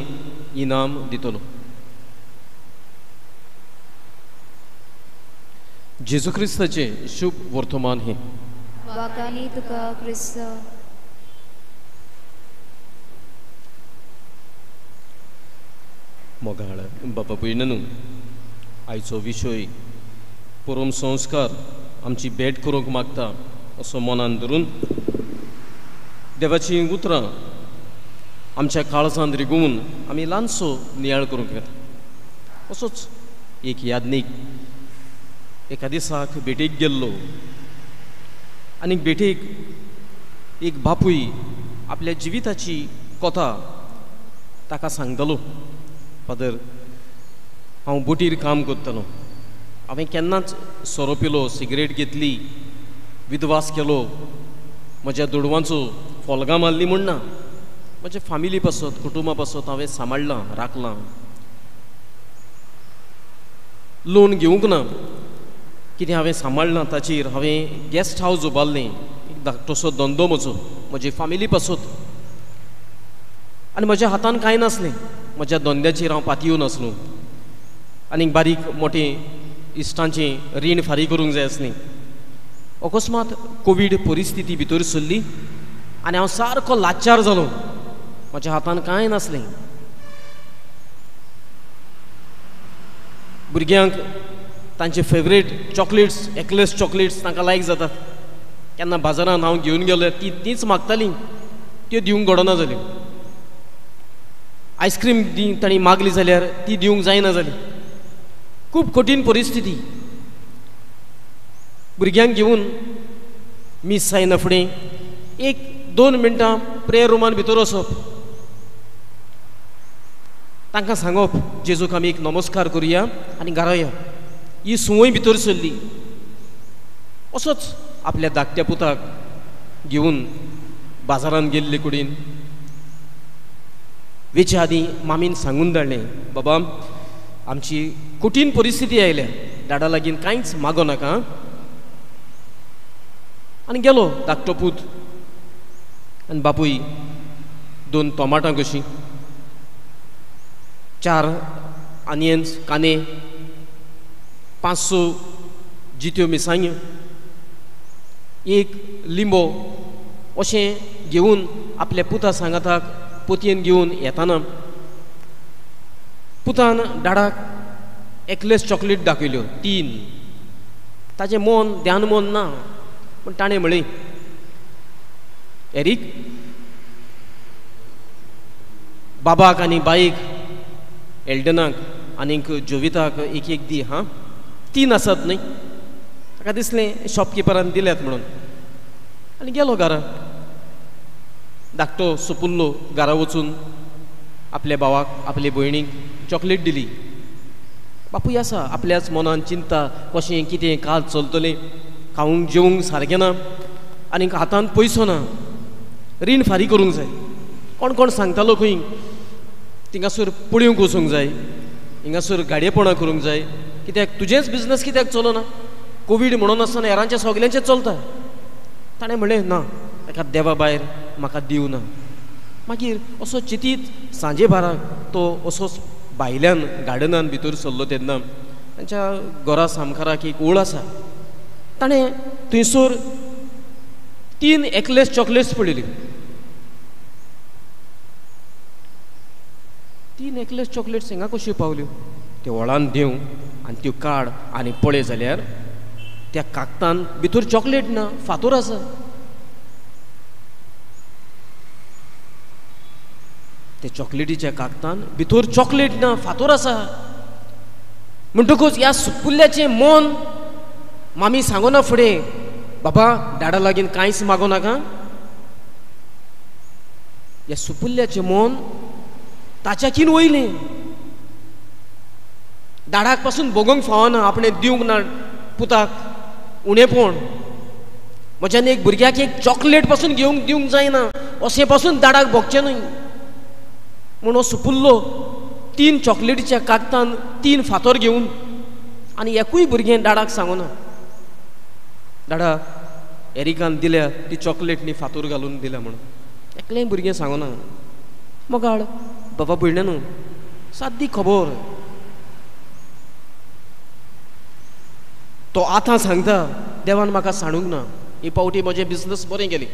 इनाम दितलो. जेजू क्रिस्ताचें शुभ वर्तमान हें. वाकानी तुका क्रिस्त. मोगाळ बाबा भयणींनो, आयचो विशय परम संस्कार आमची भेट करूंक मागता असो मनान धरून देवाचीं उतरां आमच्या काळजांत रिगोवन आमी ल्हानसो नियाळ करूंक येता. असोच एक यादनीक एका दिसाक भेटेक गेल्लो आनी भेटेक एक बापूय आपल्या जिविताची कथा ताका सांगतालो. फादर, हांव बोटीर काम करतालो, हांवें केन्नाच सोरो पिलो, सिगरेट घेतली, विधवास केलो, म्हज्या दुडवांचो फोल्गां मारली म्हूण ना, म्हज्या फामिली पासत, कुटुंबा पासत हांवें सांबाळ्ळां, राखलां, लोन घेवंक ना, कितें हांवें सांबाळ्ळां ताचेर हांवें गॅस्ट हावज उबारलें, एक धाकटोसो धंदो म्हजो, म्हजे फामिली पासत, आनी म्हज्या हातान कांय नासलें, म्हज्या धंद्याचेर हांव पातयेवन नासलो, आनी बारीक मोटें इश्टांचें रीण फारीक करूंक जाय आसलें. अकस्मात कोवीड परिस्थिती भितर सरली आनी हांव सारको लाचार जालो, म्हज्या हातान कांय नासलें. भुरग्यांक तांचे फेवरेट चॉकलेट्स, एक्लेस चॉकलेट्स तांकां लायक जातात, केन्ना बाजारांत हांव घेवन गेलो ती तींच मागतालीं, त्यो दिवंक घडना जाल्यो. आयस्क्रीम दी तांणी मागली जाल्यार ती दिवंक जायना जाली. खूब कठीण परिस्थिती. भुरग्यांक घेवन मीस जायना फुडें 1-2 मिनटां प्रेयर रुमान भितर वचप, तांकां सांगप जेजूक आमी एक नमस्कार करुया आनी घरा या. ही संवय भितर सरली. असोच आपल्या धाकट्या पुताक घेवन बाजारान गेल्ले कुडीन वेच्या आदीं मामीन सांगून धाडलें, बाबा आमची कठीण परिस्थिती आयल्या, डाडा लागीं कांयच मागो नाका. आनी गेलो धाकटो पूत आनी बापूय 2 टोमाटां कशीं, 4 आनियन्स कांदे, 5-6 जित्यो मिरसांग्यो, 1 लिंबो अशें घेवन आपल्या पुता सांगाताक पोतयेन घेवन येताना पुतान डाडाक एकलेच चॉकलेट दाखयल्यो 3. ताजें मन ध्यान मन ना, पूण ताणें म्हळें, एरीक बाबाक आनी बाईक एल्डनाक आनीक जोविताक एक एक दी हां, 3 आसात न्हय. ताका दिसलें शॉपकिपरान दिल्यात म्हणून आनी गेलो घरा. धाकटो सुपुल्लो घरा वचून आपल्या भावाक आपले भयणीक चॉकलेट दिली. बापूय आसा आपल्याच मनान चिंता कशें कितें काल चलतलें, खावंक जेवंक सारकें ना आनीक हातांत पयसो ना, रीण फारीक करूंक जाय. कोण कोण सांगतालो खंय थिंगासर पळोवंक वचूंक जाय, हिंगासर गाडयेपणां करूंक जाय, कित्याक तुजेंच बिजनस कित्याक चलना, कोवीड म्हणून आसतना हेरांचें सगल्यांचें चलता. ताणें म्हणलें ना, ताका देवा भायर म्हाका दिवना. मागीर असो चिंतीत सांजे भाराक तो असोच भायल्यान गार्डनान भितर सरलो तेन्ना तांच्या घरा सामकाराक एक ओळ आसा. ताणें थंयसर 3 एकलेस चॉकलेट्स पळयल्यो. 3 एकलेस चॉकलेट्स हिंगा कश्यो पावल्यो? त्यो व्हळान देंव आनी त्यो काड आनी पळय जाल्यार त्या कागदान भितर चॉकलेट ना, फातोर आसा. ते चॉकलेटीच्या कागदान भितर चॉकलेट ना, फातोर आसा. म्हणटकूच ह्या सुपुल्ल्याचें मन मामी सांगना फुडें, बाबा डाडा लागीं कांयच मागो नाका. ह्या सुपुल्ल्याचें मन ताच्याकीन वयलें, डाडाक पासून भोगोंक फावना, आपणें दिवंक ना पुताक उणेपण, म्हज्यान एक भुरग्याक एक चॉकलेट पासून घेवंक दिवंक जायना, अशें पासून डाडाक भोगचें न्हय म्हूण हो सुपुल्लो 3 चॉकलेटीच्या कागदान 3 फातोर घेवन आनी एकूय भुरगें डाडाक सांगना, डाडा एरिकान दिल्या ती चॉकलेट न्ही फातोर घालून दिल्या म्हणून एकलेंय भुरगें सांगना. मोगाळ बाबा भयणा न्हू, सादी खबर. तो आतां सांगता देवान म्हाका सांडूंक ना, ही पावटी म्हजें बिजनस बरें गेलें,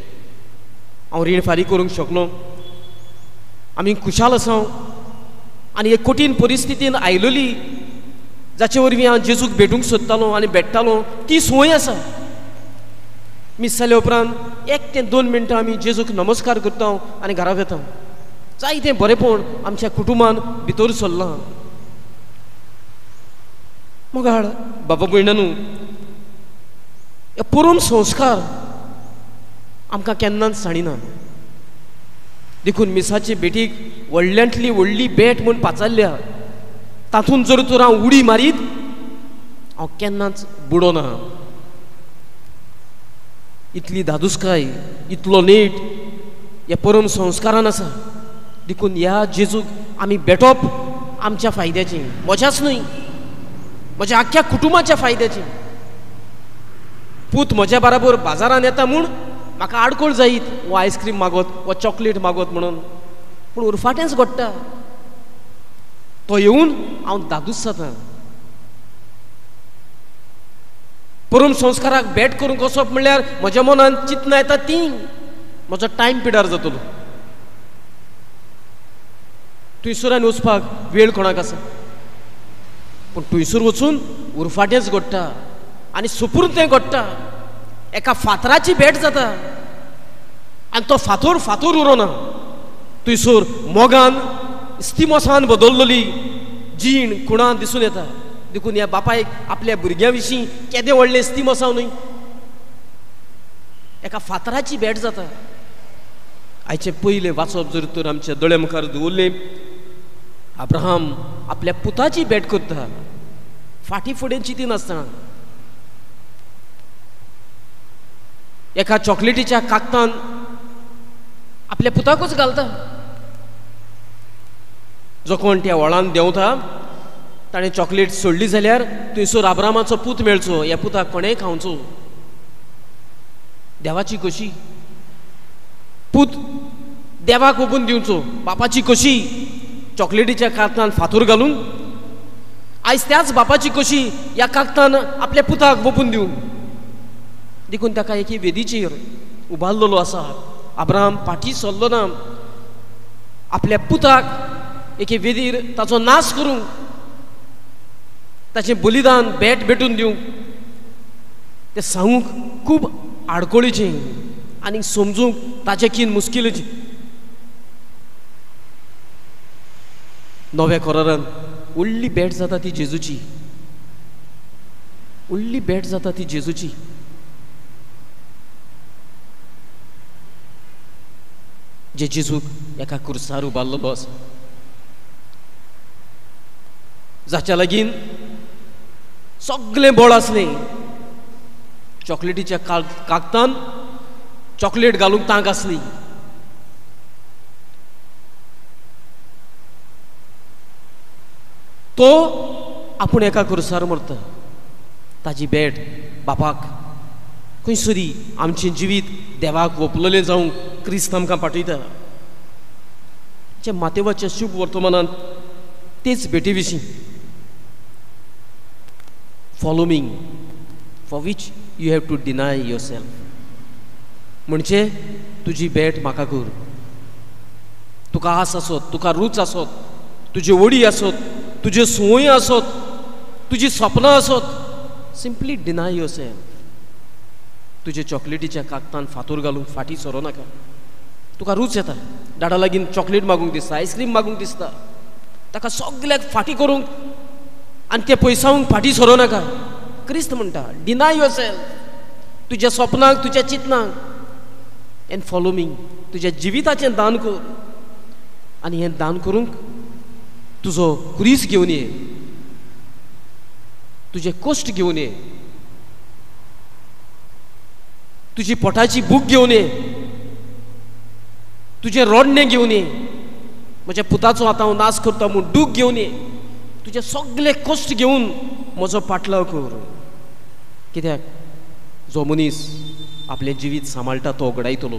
हांव रीण फारीक करूंक शकलो, आमी खुशाल आसा आनी एक कठीण परिस्थितीन आयलोली जाचे वरवीं हांव जेजूक भेटूंक सोदतालो आनी भेट्टालो ती संवय आसा. मीस जाल्या उपरांत 1 ते 2 मिनटां आमी जेजूक नमस्कार करता आनी घरा वता. जायतें बरेंपण आमच्या कुटुंबान भितर सरलां. मोगाळ बाबा भयणा न्हू, हे परम संस्कार आमकां केन्नाच सांडिना. देखून मिसाचे भेटीक व्हडल्यांतली व्हडली भेट म्हूण पाचारल्या, तातूंत जर तर हांव उडी मारीत हांव केन्नाच बुडोना. इतली धादोसकाय, इतलो नेट ह्या परम संस्कारान आसा. देखून ह्या जेजूक आमी भेटप आमच्या फायद्याचें, म्हज्याच न्हय म्हज्या आख्ख्या कुटुंबाच्या फायद्याचें. पूत म्हज्या बराबर बाजारान येता म्हूण म्हाका आडखळ जायत, वो आयस्क्रीम मागत वा चॉकलेट मागत म्हणून, पूण उरफाटेंच घडटा. तो येवन हांव दादूस जाता. परम संस्काराक भेट करूंक वचप म्हणल्यार म्हज्या मनान चिंतना येता ती म्हजो टायम पिडार जातलो. थंयसर वचपाक वेळ कोणाक आसा, पूण थंयसर वचून उरफाटेंच घडटा आनी सुपूर तें घडटा. एका फातराची भेट जाता आनी तो फातोर फातोर उरोना, थंयसर मोगान इस्तिमोसान बदललेली जीण खुणां दिसून येता. देखून ह्या बापायक आपल्या भुरग्यां विशीं केदें व्हडलें इस्तिमोसांव न्हय, एका फातराची भेट जाता. आयचें पयलें वाचप जर तर आमच्या दोळ्या मुखार दवरलें, अब्राहम आपल्या पुताची भेट करता. फाटी फुडें चिंतिनासतना एका चॉकलेटीच्या कागदान आपल्या पुताकूच घालता. जो कोण त्या व्हळान देंवता ताणें चॉकलेट सोडली जाल्यार थंयसर आब्रामाचो पूत मेळचो, ह्या पुताक कोणेंय खावचो. देवाची कशी पूत देवाक ओपून दिवचो, बापाची कशी चॉकलेटीच्या कागदान फातोर घालून आयज त्याच बापाची कशी ह्या कागदान आपल्या पुताक ओपून दिवंक. देखून ताका एके वेदीचेर उबारलेलो आसा. अब्राहम फाटी सरलो ना, आपल्या पुताक एके वेदीर ताचो नाश करूंक, ताचें बलिदान भेट भेटून दिवंक. तें सांगूंक खूब आडकोळीचें आनी समजूंक ताचें कीन मुश्किलीचें. नव्या करारान व्हडली भेट जाता ती जेजूची, व्हडली भेट जाता ती जेजूची. जे जेजूक एका कुर्सार उबारलेलो आसा, जाच्या लागीं सगळें बळ आसलें, चॉकलेटीच्या कागदान चॉकलेट घालूंक तांक आसली. तो आपूण एका कुर्सार मरता. ताजी भेट बापाक खंयसरी आमचें जिवीत देवाक वपलेलें जावंक क्रिस्त आमकां पाठयता. जे मातेवाच्या शुभ वर्तमानांत तेच भेटी विशीं follow me for which you have to deny yourself, म्हणजे तुजी भेट म्हाका कर. तुका आस आसत, तुका रूच आसत, तुजी ओडी आसत, तुज्यो संवय आसत, तुजी सपनां आसत, सिंपली डिनाय your self. तुजे चॉकलेटीच्या कागदान फातोर घालूंक फाटीं सरो नाका. तुका रूच येता, डाडा लागीं चॉकलेट मागूंक दिसता, आयस्क्रीम मागूंक दिसता, ताका सगल्याक फाटीं करूंक आनी ते पयसावंक फाटीं सरो नाका. क्रिस्त म्हणटा डिनाय your self, तुज्या सपनांक, तुज्या चिंतनांक, एंड फॉलो मी. तुज्या जिविताचें दान कर आनी हें दान करूंक तुजो क्रीस घेवन ये, तुजे कश्ट घेवन ये, तुजी पोटाची भूक घेवन ये, तुजें रडणें घेवन ये, म्हज्या पुताचो आतां हांव नाश करता म्हूण दूख घेवन ये, तुजे सगळे कश्ट घेवन म्हजो पाटलाव कर. कित्याक जो मनीस आपलें जिवीत सांबाळटा तो ओगडायतलो,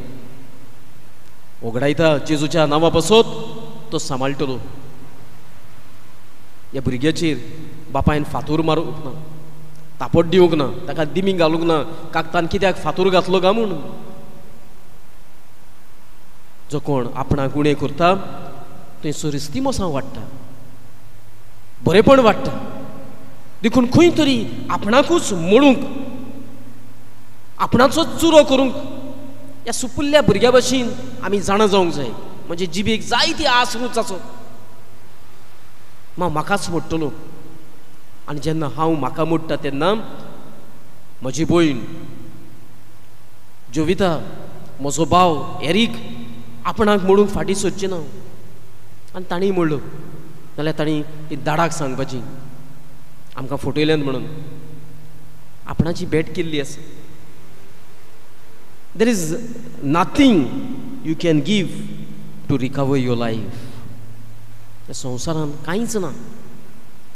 ओगडायता जेजूच्या नांवा पासत तो सांबाळटलो. ह्या भुरग्याचेर बापायन फातोर मारूंक ना, तापट दिवंक ना, ताका दिमी घालूंक ना, कागदान कित्याक फातोर घातलो काय म्हूण. जो कोण आपणाक उणें करता थंयसर इस्तिमोसांव वाडटा, बरेंपण वाडटा. देखून खंय तरी आपणाकूच मोडूंक, आपणाचो चुरो करूंक ह्या सुपुल्ल्या भुरग्या भशेन आमी जाणा जावंक जाय. म्हणजे जिबेक जायती आस रूच आसत, हांव म्हाकाच मोडटलो. आनी जेन्ना हांव म्हाका मोडटा तेन्ना म्हजी भयण जोविता, म्हजो भाव एरीक आपणाक मोडूंक फाटीं सोदचें ना. आनी तांणी मोडलो जाल्यार तांणी ती दाडाक सांगपाची आमकां फटयल्यान म्हणून. आपणाची भेट केल्ली आसा. There is nothing you can give to recover your life. ह्या संवसारांत कांयच ना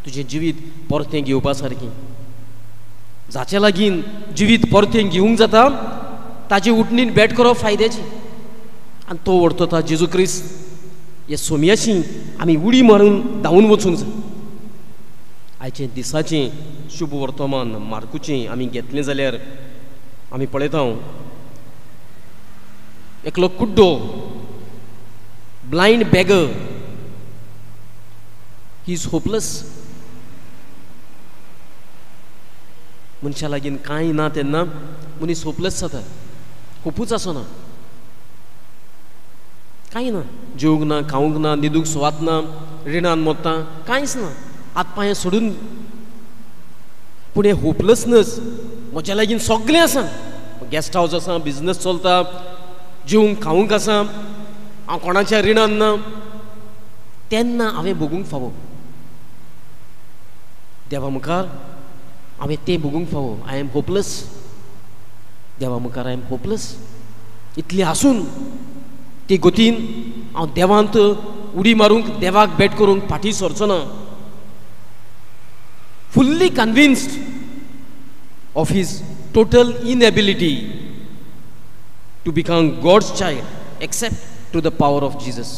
तुजें जिवीत परतें घेवपा सारकें. जाचे लागीं जिवीत परतें घेवंक जाता ताजे उठणीन भेट करप फायद्याची. आनी तो व्हरता जेजू क्रिस्त. ह्या सोम्याशी आमी उडी मारून धांवून वचूंक जाय. आयचें दिसाचें शुभ वर्तमान मार्कुचें आमी घेतलें जाल्यार आमी पळयता एकलो कुड्डो, blind beggar, he is hopeless. मनशा लागीं कांय ना तेन्ना मनीस होपलेस जाता, होपूच आसना, कांय ना, जेवंक ना, खावंक ना, न्हिदूंक सुवात ना, रिणान मोडटा, कांयच ना, हात पांय सोडून. पूण हें होपलेसनस म्हज्या लागीं सगळें आसा, गेस्ट हावज आसा, बिजनस चलता, जेवंक खावंक आसा, हांव कोणाच्या रिणान ना, तेन्ना हांवें भोगूंक फावो. देवा मुखार हांवें तें भोगूंक फावो. I am hopeless. देवा मुखार I am hopeless. इतली आसून ती गोतीन हांव देवांत उडी मारूंक, देवाक भेट करूंक फाटीं सरचो ना. Fully convinced of his total inability to become God's child except to the power of Jesus.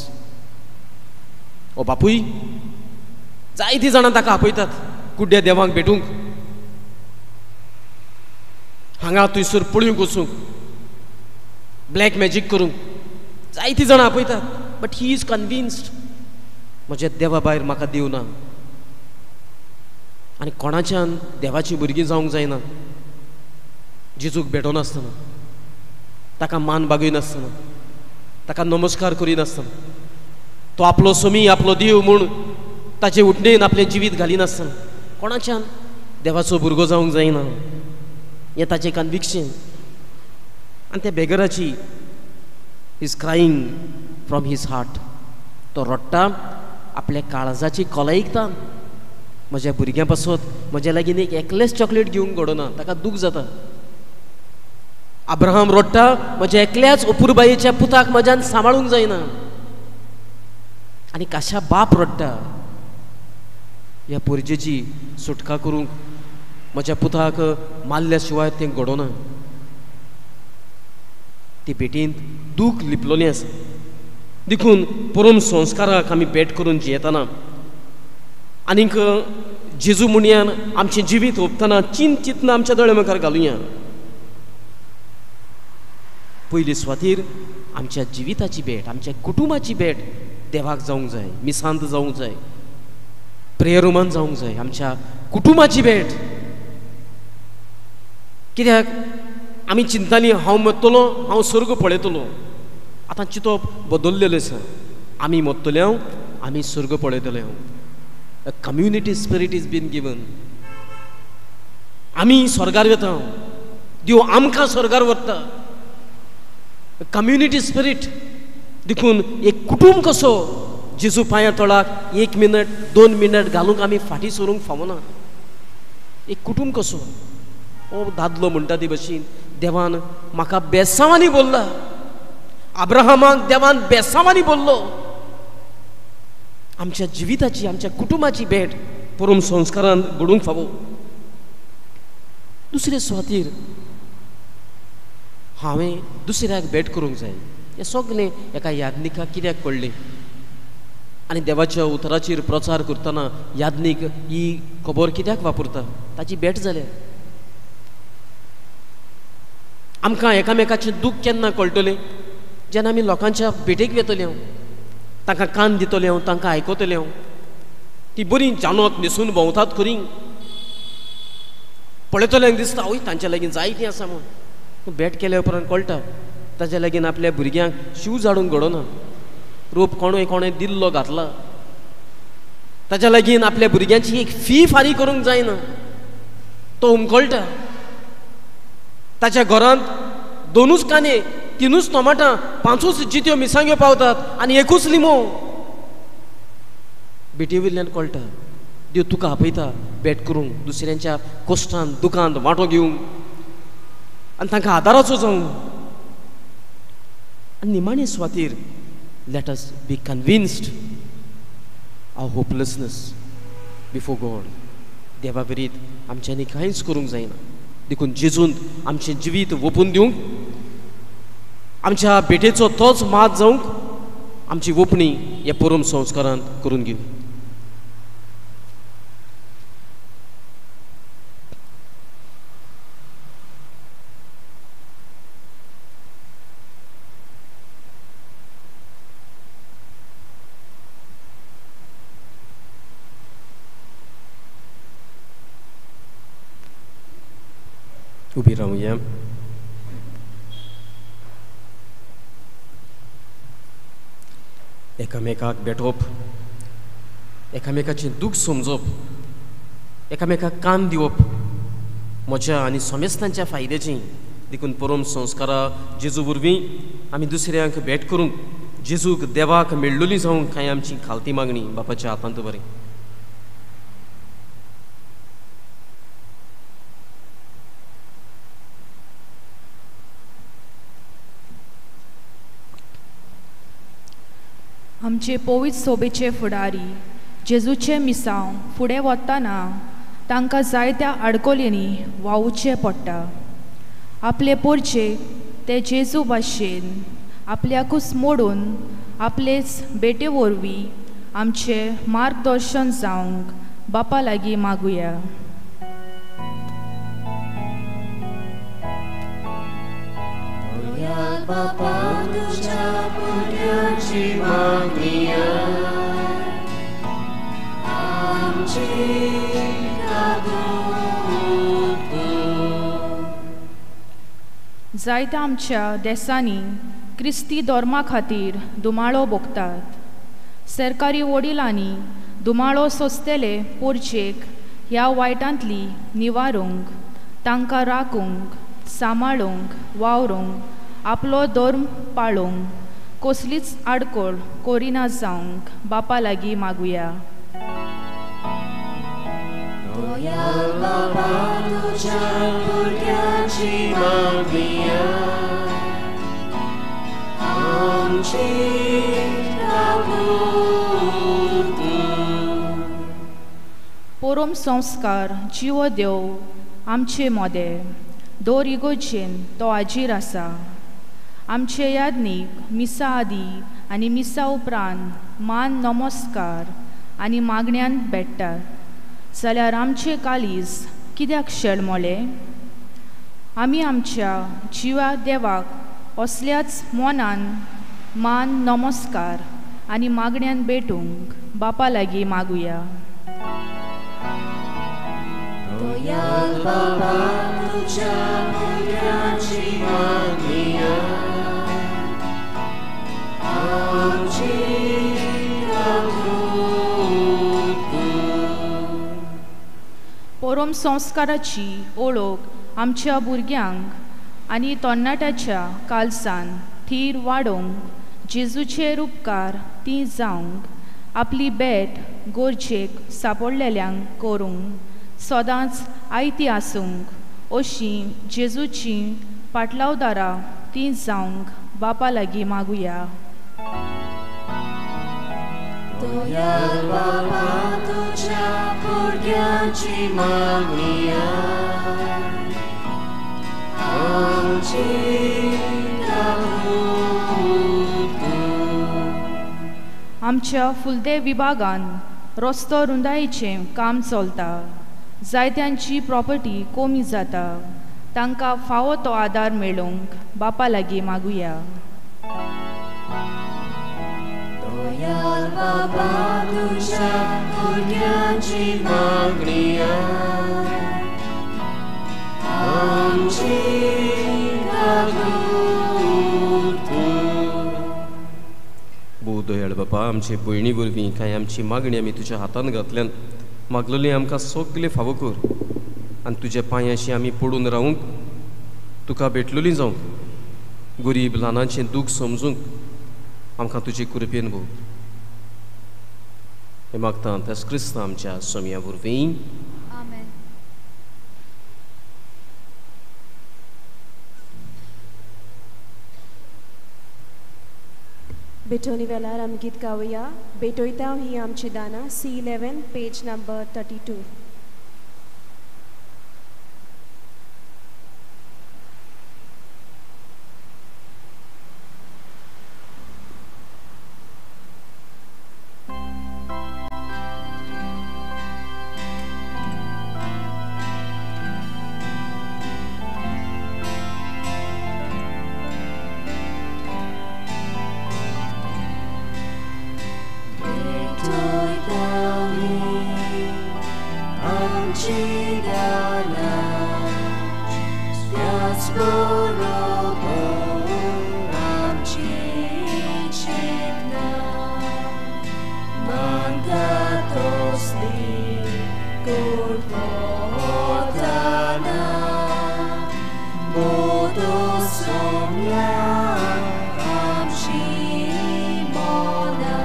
ओ बापूय जायतीं जाणां ताका आपयतात कुड्ड्या देवांक भेटूंक, हांगा थंयसर पळयूंक वचूंक, ब्लॅक मॅजीक करूंक जायतीं जाणां आपयतात. बट he is convinced म्हज्या देवा भायर म्हाका देव ना आनी कोणाच्यान देवाचीं भुरगीं जावंक जायना जेजूक भेटोनासतना, ताका मान बागयनासतना, ताका नमस्कार करिनासतना, तो आपलो समी आपलो देव म्हूण ताचे उठणेन आपलें जिवीत घालिनासतना कोणाच्यान देवाचो भुरगो जावंक जायना हें ताचें कन्विक्शन. आनी त्या बेगराची is crying from his heart. तो रडटा आपल्या काळजाची कोलायकता, म्हज्या भुरग्यां पासत म्हज्या लागीं एक एकलेंच चॉकलेट घेवंक घडना, ताका दूख जाता. अब्राहम रडटा म्हज्या एकल्याच अपुरबायेच्या पुताक म्हज्यान सांबाळूंक जायना. आनी काशा बाप रडटा ह्या पोरजेची सुटका करूंक म्हज्या पुताक मारल्या शिवाय तें घडोना. ती भेटींत दूख लिपलोली आसा. देखून परम संस्काराक आमी भेट करून जियेतना आनीक जेजू मुनयान आमचें जिवीत ओंपतना चिंत चिंतना आमच्या दोळ्या मुखार घालुया. पयली सुवातेर आमच्या जिविताची भेट, आमच्या कुटुंबाची भेट देवाक जावंक जाय, मिसांत जावंक जाय, प्रेयर रुमान जावंक जाय, आमच्या कुटुंबाची भेट. कित्याक आमी चिंताली हांव मरतलो, हांव स्वर्ग पळयतलो. आतां चिंतप बदललेलें आसा. आमी मरतले हांव, आमी स्वर्ग पळयतले हांव. A community spirit is been given. आमी स्वर्गार वता, देव आमकां स्वर्गार व्हरता. Community spirit. देखून एक कुटुंब कसो जेजू पांया तळाक 1 मिनट 2 मिनट घालूंक आमी फाटीं सरूंक फावना. एक कुटुंब कसो ओ दादलो म्हणटा ते भशेन देवान म्हाका बेसांवांनी बोल्ला. अब्राहमाक देवान बेसांवांनी बोल्लो. आमच्या जिविताची, आमच्या कुटुंबाची भेट परम संस्कारान घडूंक फावो. दुसरे सुवातेर हांवें दुसऱ्याक भेट करूंक जाय. हें सगलें एका याज्ञिकाक कित्याक पडलें? आनी देवाच्या उतराचेर प्रचार करतना याज्ञीक ही खबर कित्याक वापरता? ताची भेट जाल्या. आमकां एकामेकाचें दूख केन्ना कळटलें? जेन्ना आमी लोकांच्या भेटेक वेतले, हांव तांकां कान दितले, हांव तांकां आयकतले. हांव ती बरी जानोत न्हेसून भोंवतात खरी, पळयतल्यांक दिसता आवय तांच्या लागीं जायतीं आसा म्हूण. भेट केल्या उपरांत कळटा ताच्या लागीं आपल्या भुरग्यांक शूज हाडूंक घडोना, रोप कोणें कोणें दिल्लो घातला. ताच्या लागीं आपल्या भुरग्यांची एक फी फारीक करूंक जायना, तो हुमकळटा. ताच्या घरांत 2 कांदे, 3 टोमाटां, 5 जित्यो मिरसांग्यो पावतात आनी 1 लिमो. भेटी वयल्यान कळटा देव तुका आपयता भेट करूंक, दुसऱ्यांच्या कश्टान दुखांत वांटो घेवंक आनी तांकां आदाराचो जावंक. आनी निमाणे सुवातेर let us be convinced our hopelessness before God. देवा विरीत आमच्यांनी कांयच करूंक जायना. देखून जेजून आमचें जिवीत ओंपून दिवंक, आमच्या भेटेचो तोच मात जावंक आमची ओंपणी ह्या परम संस्कारान करून घेवं. उबी रावया. एकामेकाक भेटोवप, एकामेकाचें दूख समजप, एकामेकाक कान दिवप म्हज्या आनी समेस्तांच्या फायद्याचें. देखून परम संस्कारा जेजू वरवीं आमी दुसऱ्यांक भेट करूंक, जेजूक देवाक मेळ्ळोली जावंक कांय आमची खालती मागणी बापाच्या हातांत बरें. आमचे पवित्र सोबेचे फुडारी जेजूचे मिसांव फुडें वतना तांकां जायत्या आडकोलींनी वावुचें पडटा. आपले पोरचेक ते जेजू भाशेन आपल्याकूच मोडून आपलेच बेटे वरवीं आमचें मार्गदर्शन जावंक बापा लागीं मागुया. बापा तुज्या भुरग्यांची मागणिया आमची काबूत कर. जायत्या आमच्या देसांनी क्रिस्ती धर्मा खातीर धुमाळो भोगतात. सरकारी वडिलांनी धुमाळो सोंसतले पोरचेक ह्या वायटांतली निवारूंक, तांकां राखूंक, सांबाळूंक, वावरूंक, आपलो धर्म पाळूंक कसलीच आडखळ करिना जावंक बापा लागीं मागुया. दयाळ बाबा तुज्या भुरग्यांची मागणिया आमची काबूत कर. पोरोम संस्कार जिवो देव आमचे मोदें दर इगोर्जेन तो आजीर आसा. आमचे यादनीक मिसा आदी आनी मिसा उपरांत मान नमस्कार आनी मागण्यान भेट्टात जाल्यार आमचें काळीज कित्याक शेळमोलें? आमी आमच्या जिवा देवाक असल्याच मनान मान नमस्कार आनी मागण्यान भेटूंक बापा लागीं मागुया. दयाळ बाबा तुज्या भुरग्यांची मागणिया आमची काबूत कर. पोरोम संस्काराची ओळख आमच्या भुरग्यांक आनी तरणाट्याच्या कालसान थीर वाडोवंक जेजूचे उपकार ती जावंक आपली भेट गरजेक सापडलेल्यांक करूंक सदांच आयती आसूंक अशी जेजूची पाटलावदारां ती जावंक बापा लागीं मागुया. दयाळ बाबा तुज्या भुरग्यांची मागणिया आमची काबूत कर. आमच्या फुलदे विभागान रस्तो रुंदायेचें काम चलता. जायत्यांची प्रॉपर्टी कमी जाता. तांकां फावो तो आदार मेळोवंक बापा लागीं मागुया. दयाळ बाबा तुज्या भुरग्यांची मागणिया आमची काबूत कर. भोव दयाळ बापा, आमचे भयणी वरवीं कांय आमची मागणी आमी तुज्या हातान घातल्यान मागलेली आमकां सगळें फावो कर आनी तुज्या पांयांशी आमी पडून रावूंक, तुका भेटलेली जावंक, गरीब ल्हानांचें दूख समजूंक आमकां तुजे कृपेन भोग. हें मागता त्याच क्रिस्तांव आमच्या सोम्या वरवीं. आमेन. भेटवणी वेळार आमी गीत गावया. भेटयता ही आमची दानां C11 page number 32. Golgotana, Odo somia amci mona.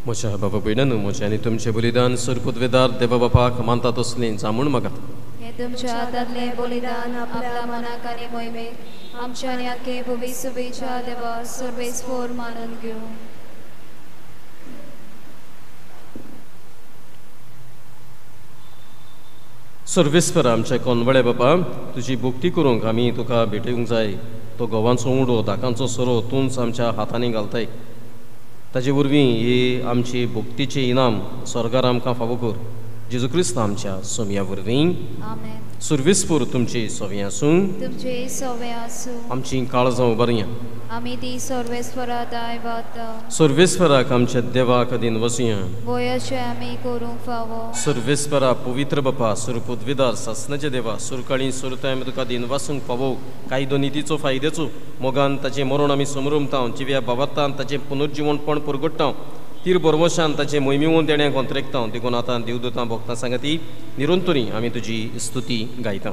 म्हज्या बाबा भयणांनो, म्हजें आनी तुमचें बलिदान सरपुदवेदार देवा बापाक मानता तसलें जामूण मागात. हें तुमच्या हातांतलें बलिदान आपल्या मनाक आनी मोहिमेक आमच्या आनी आख्खे भविष्यच्या देवा सर्वेस्पोर मानून घेवं. सर्वेस्पर आमच्या कोनवळे बापा, तुजी भक्ती करूंक आमी तुका भेटोवंक जाय. तो गोवांचो उडो दाकांचो सोरो तूंच आमच्या हातांनी घालताय. ताजे वरवीं ही आमची भक्तीचें इनाम स्वर्गार आमकां फावो कर. जेजू क्रिस्त आमच्या सोमया वरवीं. सुर्वेस्पोर तुमची सोवी आसूं. तुमचे सोवे आसूं. आमची काळजां उबारया. आमी ती सर्वेस्परा दाय वाता. सर्वेस्पराक आमच्या देवाक अधीन वसुया. वयशे आमी करूंक फावो. सर्वेस्परा पवित्र बापा, सुरपुदविदार सासनाचे देवा, सुरकाळी सुरताय आमी तुका दिन वासूंक फावो. कायदो नितीचो फायद्याचो मोगान ताचें मरण आमी समरमता, जिव्या बाबातान ताचें पुनर्जिवणपण परगट्टा, तीर बरवशान ताचें मोहिमेवन देण्याक अंतरेकता. देखून आतां देवदूतां भोगतां सांगाती निरंतरी आमी तुजी स्तुती गायता.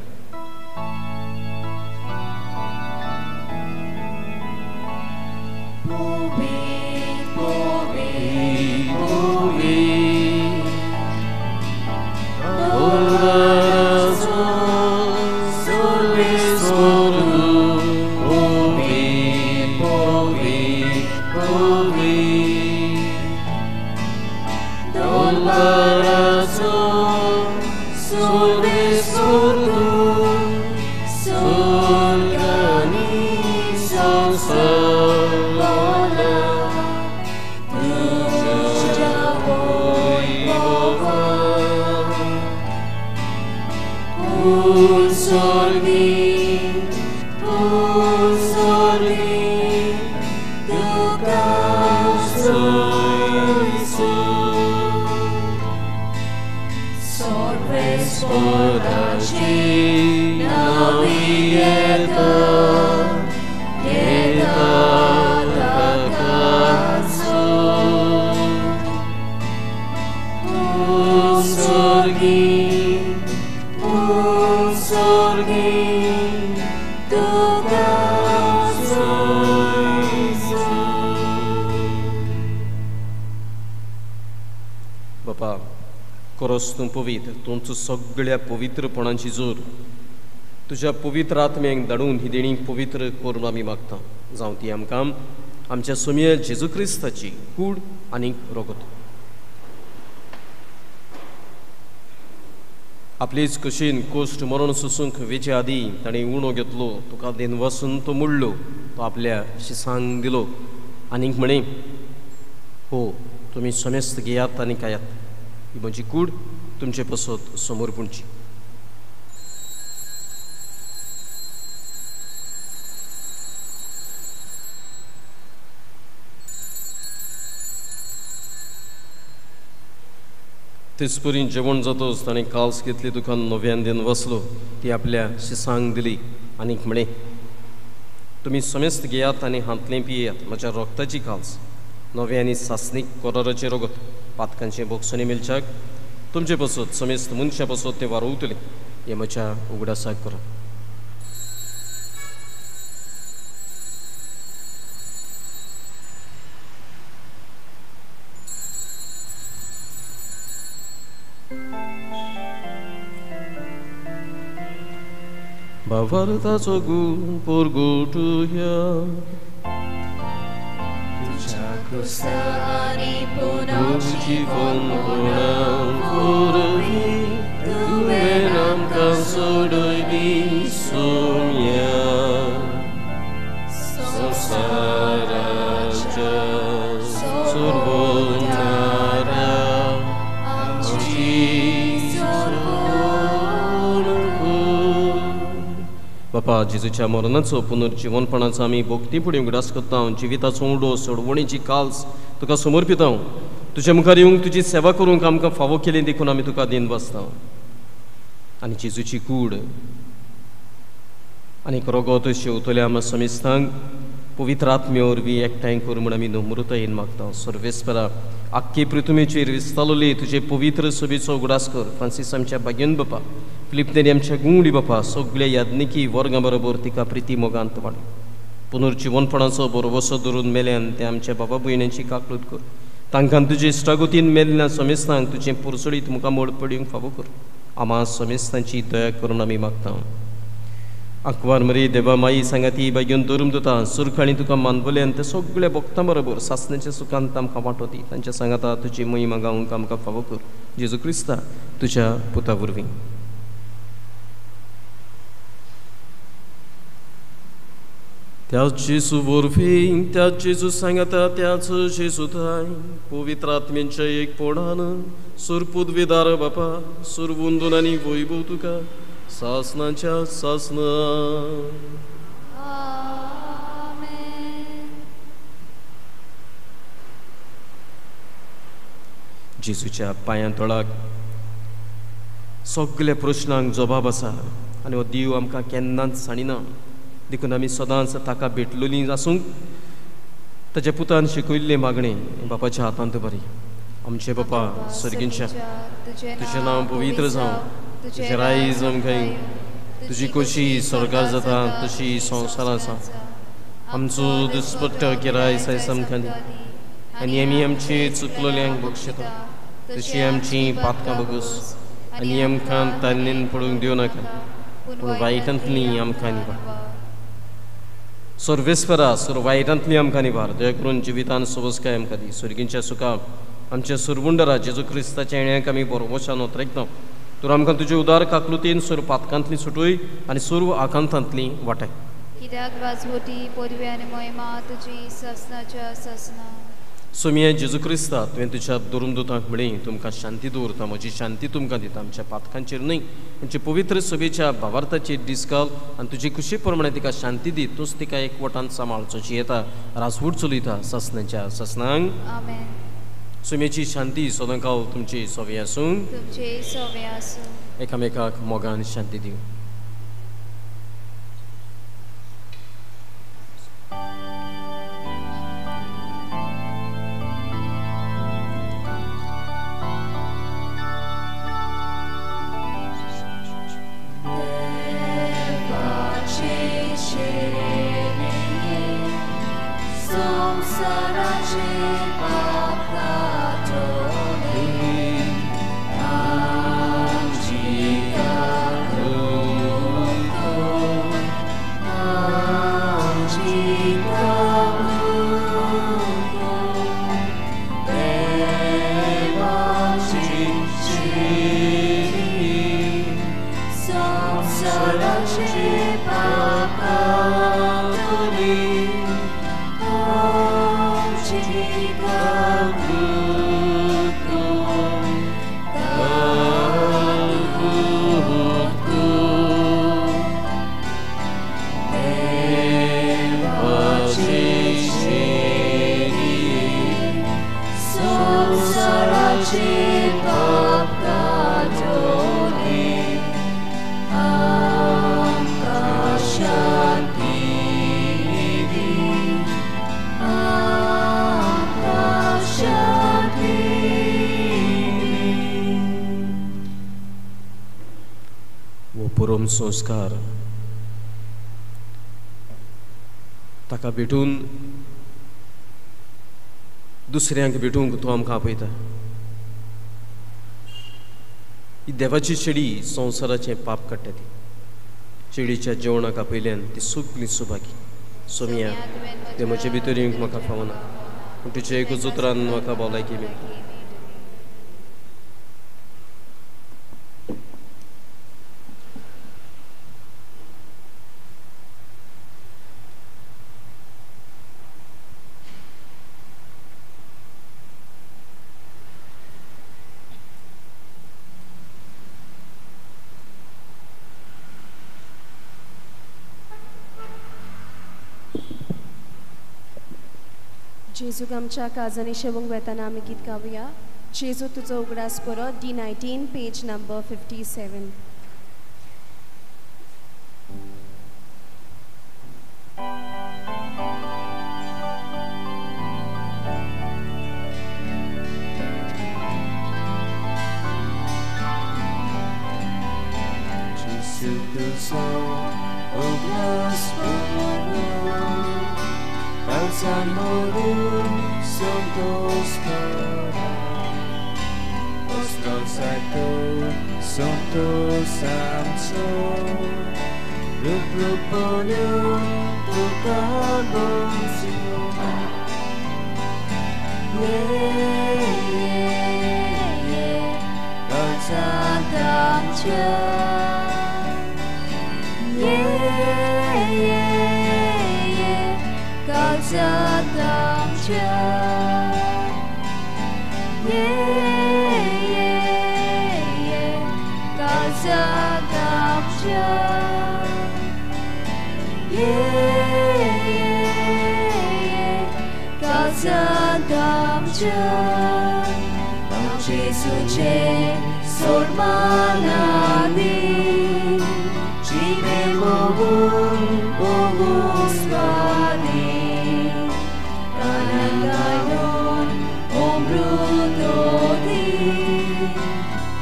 बापा, कोरोस तूं पवित्र, तुमचो सगळ्या पवित्रपणाची जोर तुज्या पवित्र आत्म्यांक धाडून ही देणी पवित्र करून आमी मागता. जावं ती आमकां आमच्या सोमये जेजू क्रिस्ताची कूड आनी रगत. आपलीच कशीन कोश्ट मरण सोसूंक वेचे आदीं ताणें उणो घेतलो, तुका देनवासून तो मोडलो, तो आपल्या शिसांक दिलो आनीक म्हणे, हो तुमी समेस्त घेयात आनी खायात, ही म्हजी कूड तुमचे पसत समर्पणची. तेचपरी जेवण जातच ताणें काल्स घेतली, तुका नव्यान दिन वसलो, ती आपल्या शिसांक दिली आनीक म्हणे, तुमी समेस्त घेयात आनी हांतलें पियेयात, म्हज्या रोगताची काल्स नवें आनी सासणीक कोराराचें रगत पातकांचें बोगसणी मेळच्याक तुमचे पसत समेस्त मनशां पसत तें वारोवतलें. हें म्हज्या उगडासाक करात. भावार्थाचो गूण परगटुया. तुज्या क्रुसा आनी पुनर्जीवनपणा वरवीं तुवें आमकां सोडयली सोम्या. संवसाराच्या सोडवणारा आमची सोडवण कर. बापा, जेजूच्या मरणाचो पुनर्जिवनपणाचो आमी भक्ती फुडें उगडास करता. जिविताचो उडो सोडवणीची काल्स तुका समर्पिता. तुज्या मुखार येवंक तुजी सेवा करूंक आमकां फावो केली देखून आमी तुका दिन बसता. आनी जेजूची कूड आनी रगत शेवतल्या आमच्या समेस्तांक पवित्र आत्म्या वरवीं एकठांय कर म्हूण आमी नम्रतायेन मागता. सर्वेस्परा, आख्खे पृथ्वीचेर विस्तारलेली तुजे पवित्र सभेचो उगडास कर. फ्रांसीस आमच्या भाग्यन बापा, फिलिप नेरी आमच्या गुंडी बापा, सगळ्या याज्ञिकी वर्गां बरोबर तिका प्रिती मोगांत वाड. पुनर्जिवनपणाचो बरोवसो धरून मेल्यान ते आमच्या बाबा भयण्यांची काकळूत कर. तांकां तुजे इश्टागतीन मेल्ल्या समेस्तांक तुजें पुरसडीत मुखामळ पडूंक फावो कर. आमा समेस्तांची दया करून आमी मागता. आंकवार मरी देवा माई सांगाती बागेवन धरून दिता सुरखाणी तुका मानवले आनी ते सगळे भक्तां बरोबर सासण्याच्या सुखांत आमकां वांटो दी. तांच्या सांगाता तुजी महिमा गावंक आमकां फावो कर. जेजू क्रिस्ता तुज्या पुता वरवीं. त्याच जेजू वरवीं, त्याच जेजू सांगाता, त्याच जेजू थाय पवित्र आत्म्यांच्या एकपणान सुरपूत विदार बापा सुरवुंदून आनी वैभव तुका सासनाच्या सासना. जेजूच्या पांयां तळाक सगल्या प्रश्नांक जबाब आसा आनी हो देव आमकां केन्नाच सांडिना. देखून आमी सदांच ताका भेटलेलीं आसूंक ताच्या पुतान शिकयल्लें मागणें बापाच्या हातांत बरी. आमचे बापा सर्गींच्या, तुजें नांव पवित्र जावं, तुजें रायज आमकां, तुजी कशी स्वर्गार जाता तशी संवसारांत आसा. आमचो दुस्पट्ट किराय सायस आमकां दी आनी आमी आमची चुकलोल्यांक बक्षिता तशी आमची पातकां बगूस आनी आमकां तान्नेन पडूंक दिवं नाका पूण वायटांतली आमकां निवार. सर्वेस्परा सुर वायटांतली आमकां निवार. दया करून जिवितान सोबसकाय आमकां दी. सुर्गींच्या सुखा आमच्या सुरवुंडरा जेजू क्रिस्ताच्या येण्याक आमी बरोबशान ओतरेकता. तर आमकां तुजे उदार काकलुतीन सुर पातकांतली सुटूय आनी सर्व आकांतांतली वाटाय. कित्याक राजवटी पदवी आनी महिमा तुजी सासनाच्या सासना. सोमिया जेजू क्रिस्ता तुवें तुज्या दुरुमदुतांक म्हळें तुमकां शांती दवरता, म्हजी शांती तुमकां दिता. आमच्या पातकांचेर न्हय म्हणजे पवित्र सभेच्या भावार्थाचेर डिस्काल आनी तुजी खुशी प्रमाणे तिका शांती दी. तूंच तिका एक वटान सांबाळचो जी येता राजवट चलयता सासनाच्या सासनांक. आमेन. सोम्याची शांती सदांकाल तुमची सोवे आसूं, तुमचे सोवे आसूं. एकामेकाक मोगान शांती दिवं. संस्कार ताका भेटून दुसऱ्यांक भेटूंक तो आमकां आपयता. ही देवाची चेडी संवसाराचें पाप काडटा. ती चेडीच्या जेवणाक आपयल्यान ती सगळी सुभागी. सोमिया ते म्हजे भितर येवंक म्हाका फावना पूण तुज्या एकूच उतरान म्हाका भलायकी मेळटा. जेजूक आमच्या काजांनी शेवंक वेताना आमी गीत गावया. जेजू तुजो उगडास बरो, D19 page number 57. Jesu तुजो उगडास बरो, Alzan moru santos दोस आमचो रूप रूपण्यो तुका गोंसो ये ये ये काळजांत आमच्या ये ये ये काळजांत आमच्या ये ये ये काळजांत आमच्या ये ये ये काळजांत आमच्या जेजूचें सोडमानांनी जिवे मोगून मोगून स्वादीन कानांगायन अमृत दी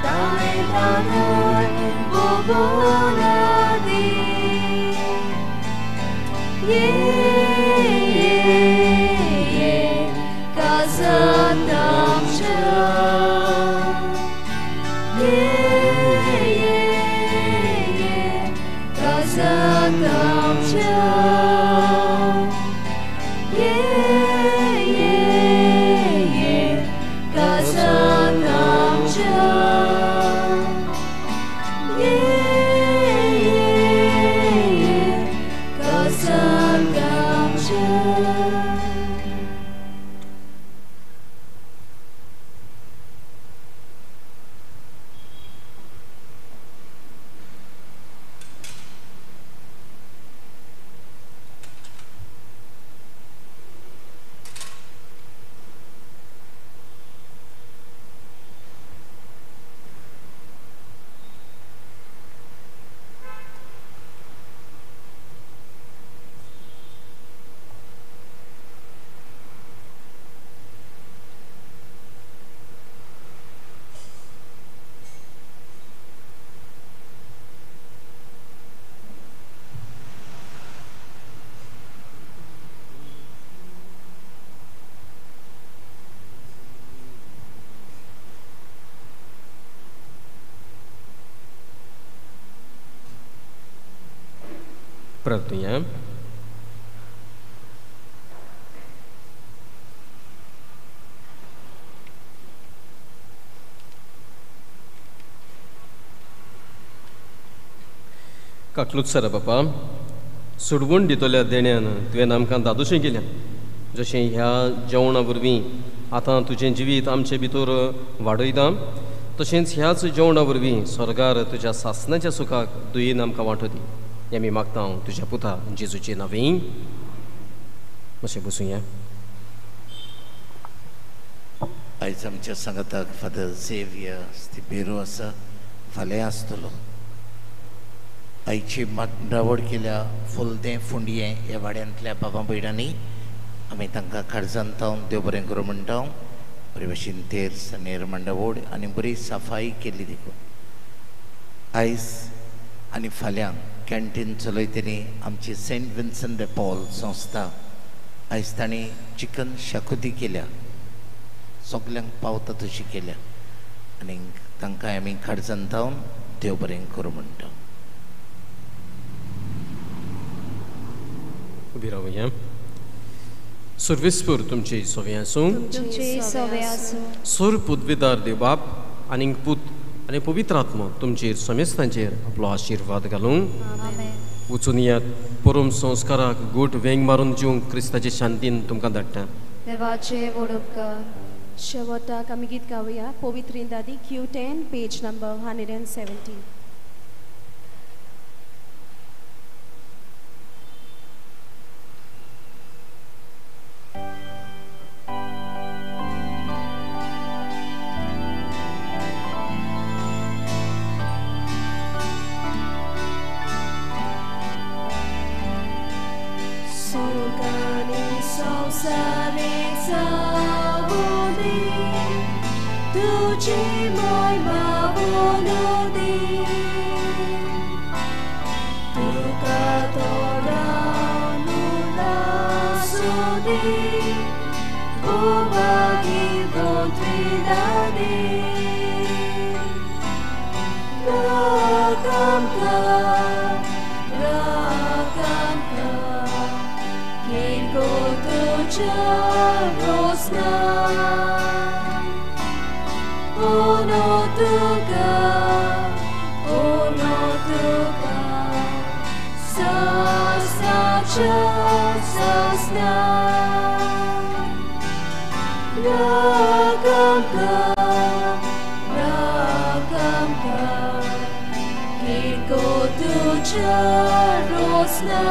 ताणे ताणून बोबोनादी ये ये ये काळजांत आमच्या ये ये ये काळजांत आमच्या ये ये ये काळजांत आमच्या ये ये ये काळजांत आमच्या. प्रार्थुया. काकलूत सरा बापा सोडवून दितल्या देण्यान तुवें आमकां दादोशें केल्या जशें ह्या जेवणा वरवीं आतां तुजें जिवीत आमचे भितर वाडयता तशेंच ह्याच जेवणा वरवीं स्वर्गार तुज्या सासनाच्या सुखाक दुयेन आमकां वांटो दी. हें आमी मागता हांव तुज्या पुता जेजूचे नांवी. मातशें बसुया. आयज आमच्या सांगाताक फादर झेवियर स्तिबेरो आसा, फाल्यां आसतलो. आयची मांडावळ केल्या फुलदें फुंडयें ह्या वाड्यांतल्या बाबा भयणांनी आमी तांकां काळजान तावन देव बरें करूं म्हणटा. बरे भशेन तेर सनेर मांडावळ आनी बरी सफाई केली देखून आयज आनी फाल्यां कॅन्टीन चलयतली आमची सेंट विन्संट दे पॉल संस्था. आयज तांणी चिकन शाकुती केल्या, सगल्यांक पावता तशी केल्या आनी तांकां आमी काळजान तावन देव बरें करूं म्हणटा. उबी रावया. सर्वेस्पर तुमचे सोवे आसूं. सोर पुदविदार देव बाप आनीक पूत आनी पवित्र आत्मो तुमचेर समेस्तांचेर आपलो आशिर्वाद घालूं. वचून यात परम संस्काराक गोट वेंग मारून जिवंक क्रिस्ताचे शांतीन तुमकां धाडटा. देवाचे व्हड उपकार. शेवटाक आमी गीत गावया पवित्रिंदादी Q10 page number 170. Gloria. तुझ्या Rosna Ono tuka, ono tuka, sasna sasna. Rakamka, rakamka, kiko tuja rosna.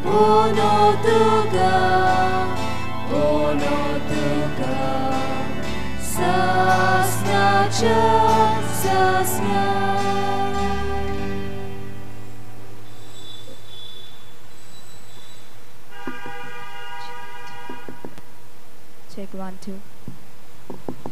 Ono tuka, ono tuka, sasna sasna. Check 1 2.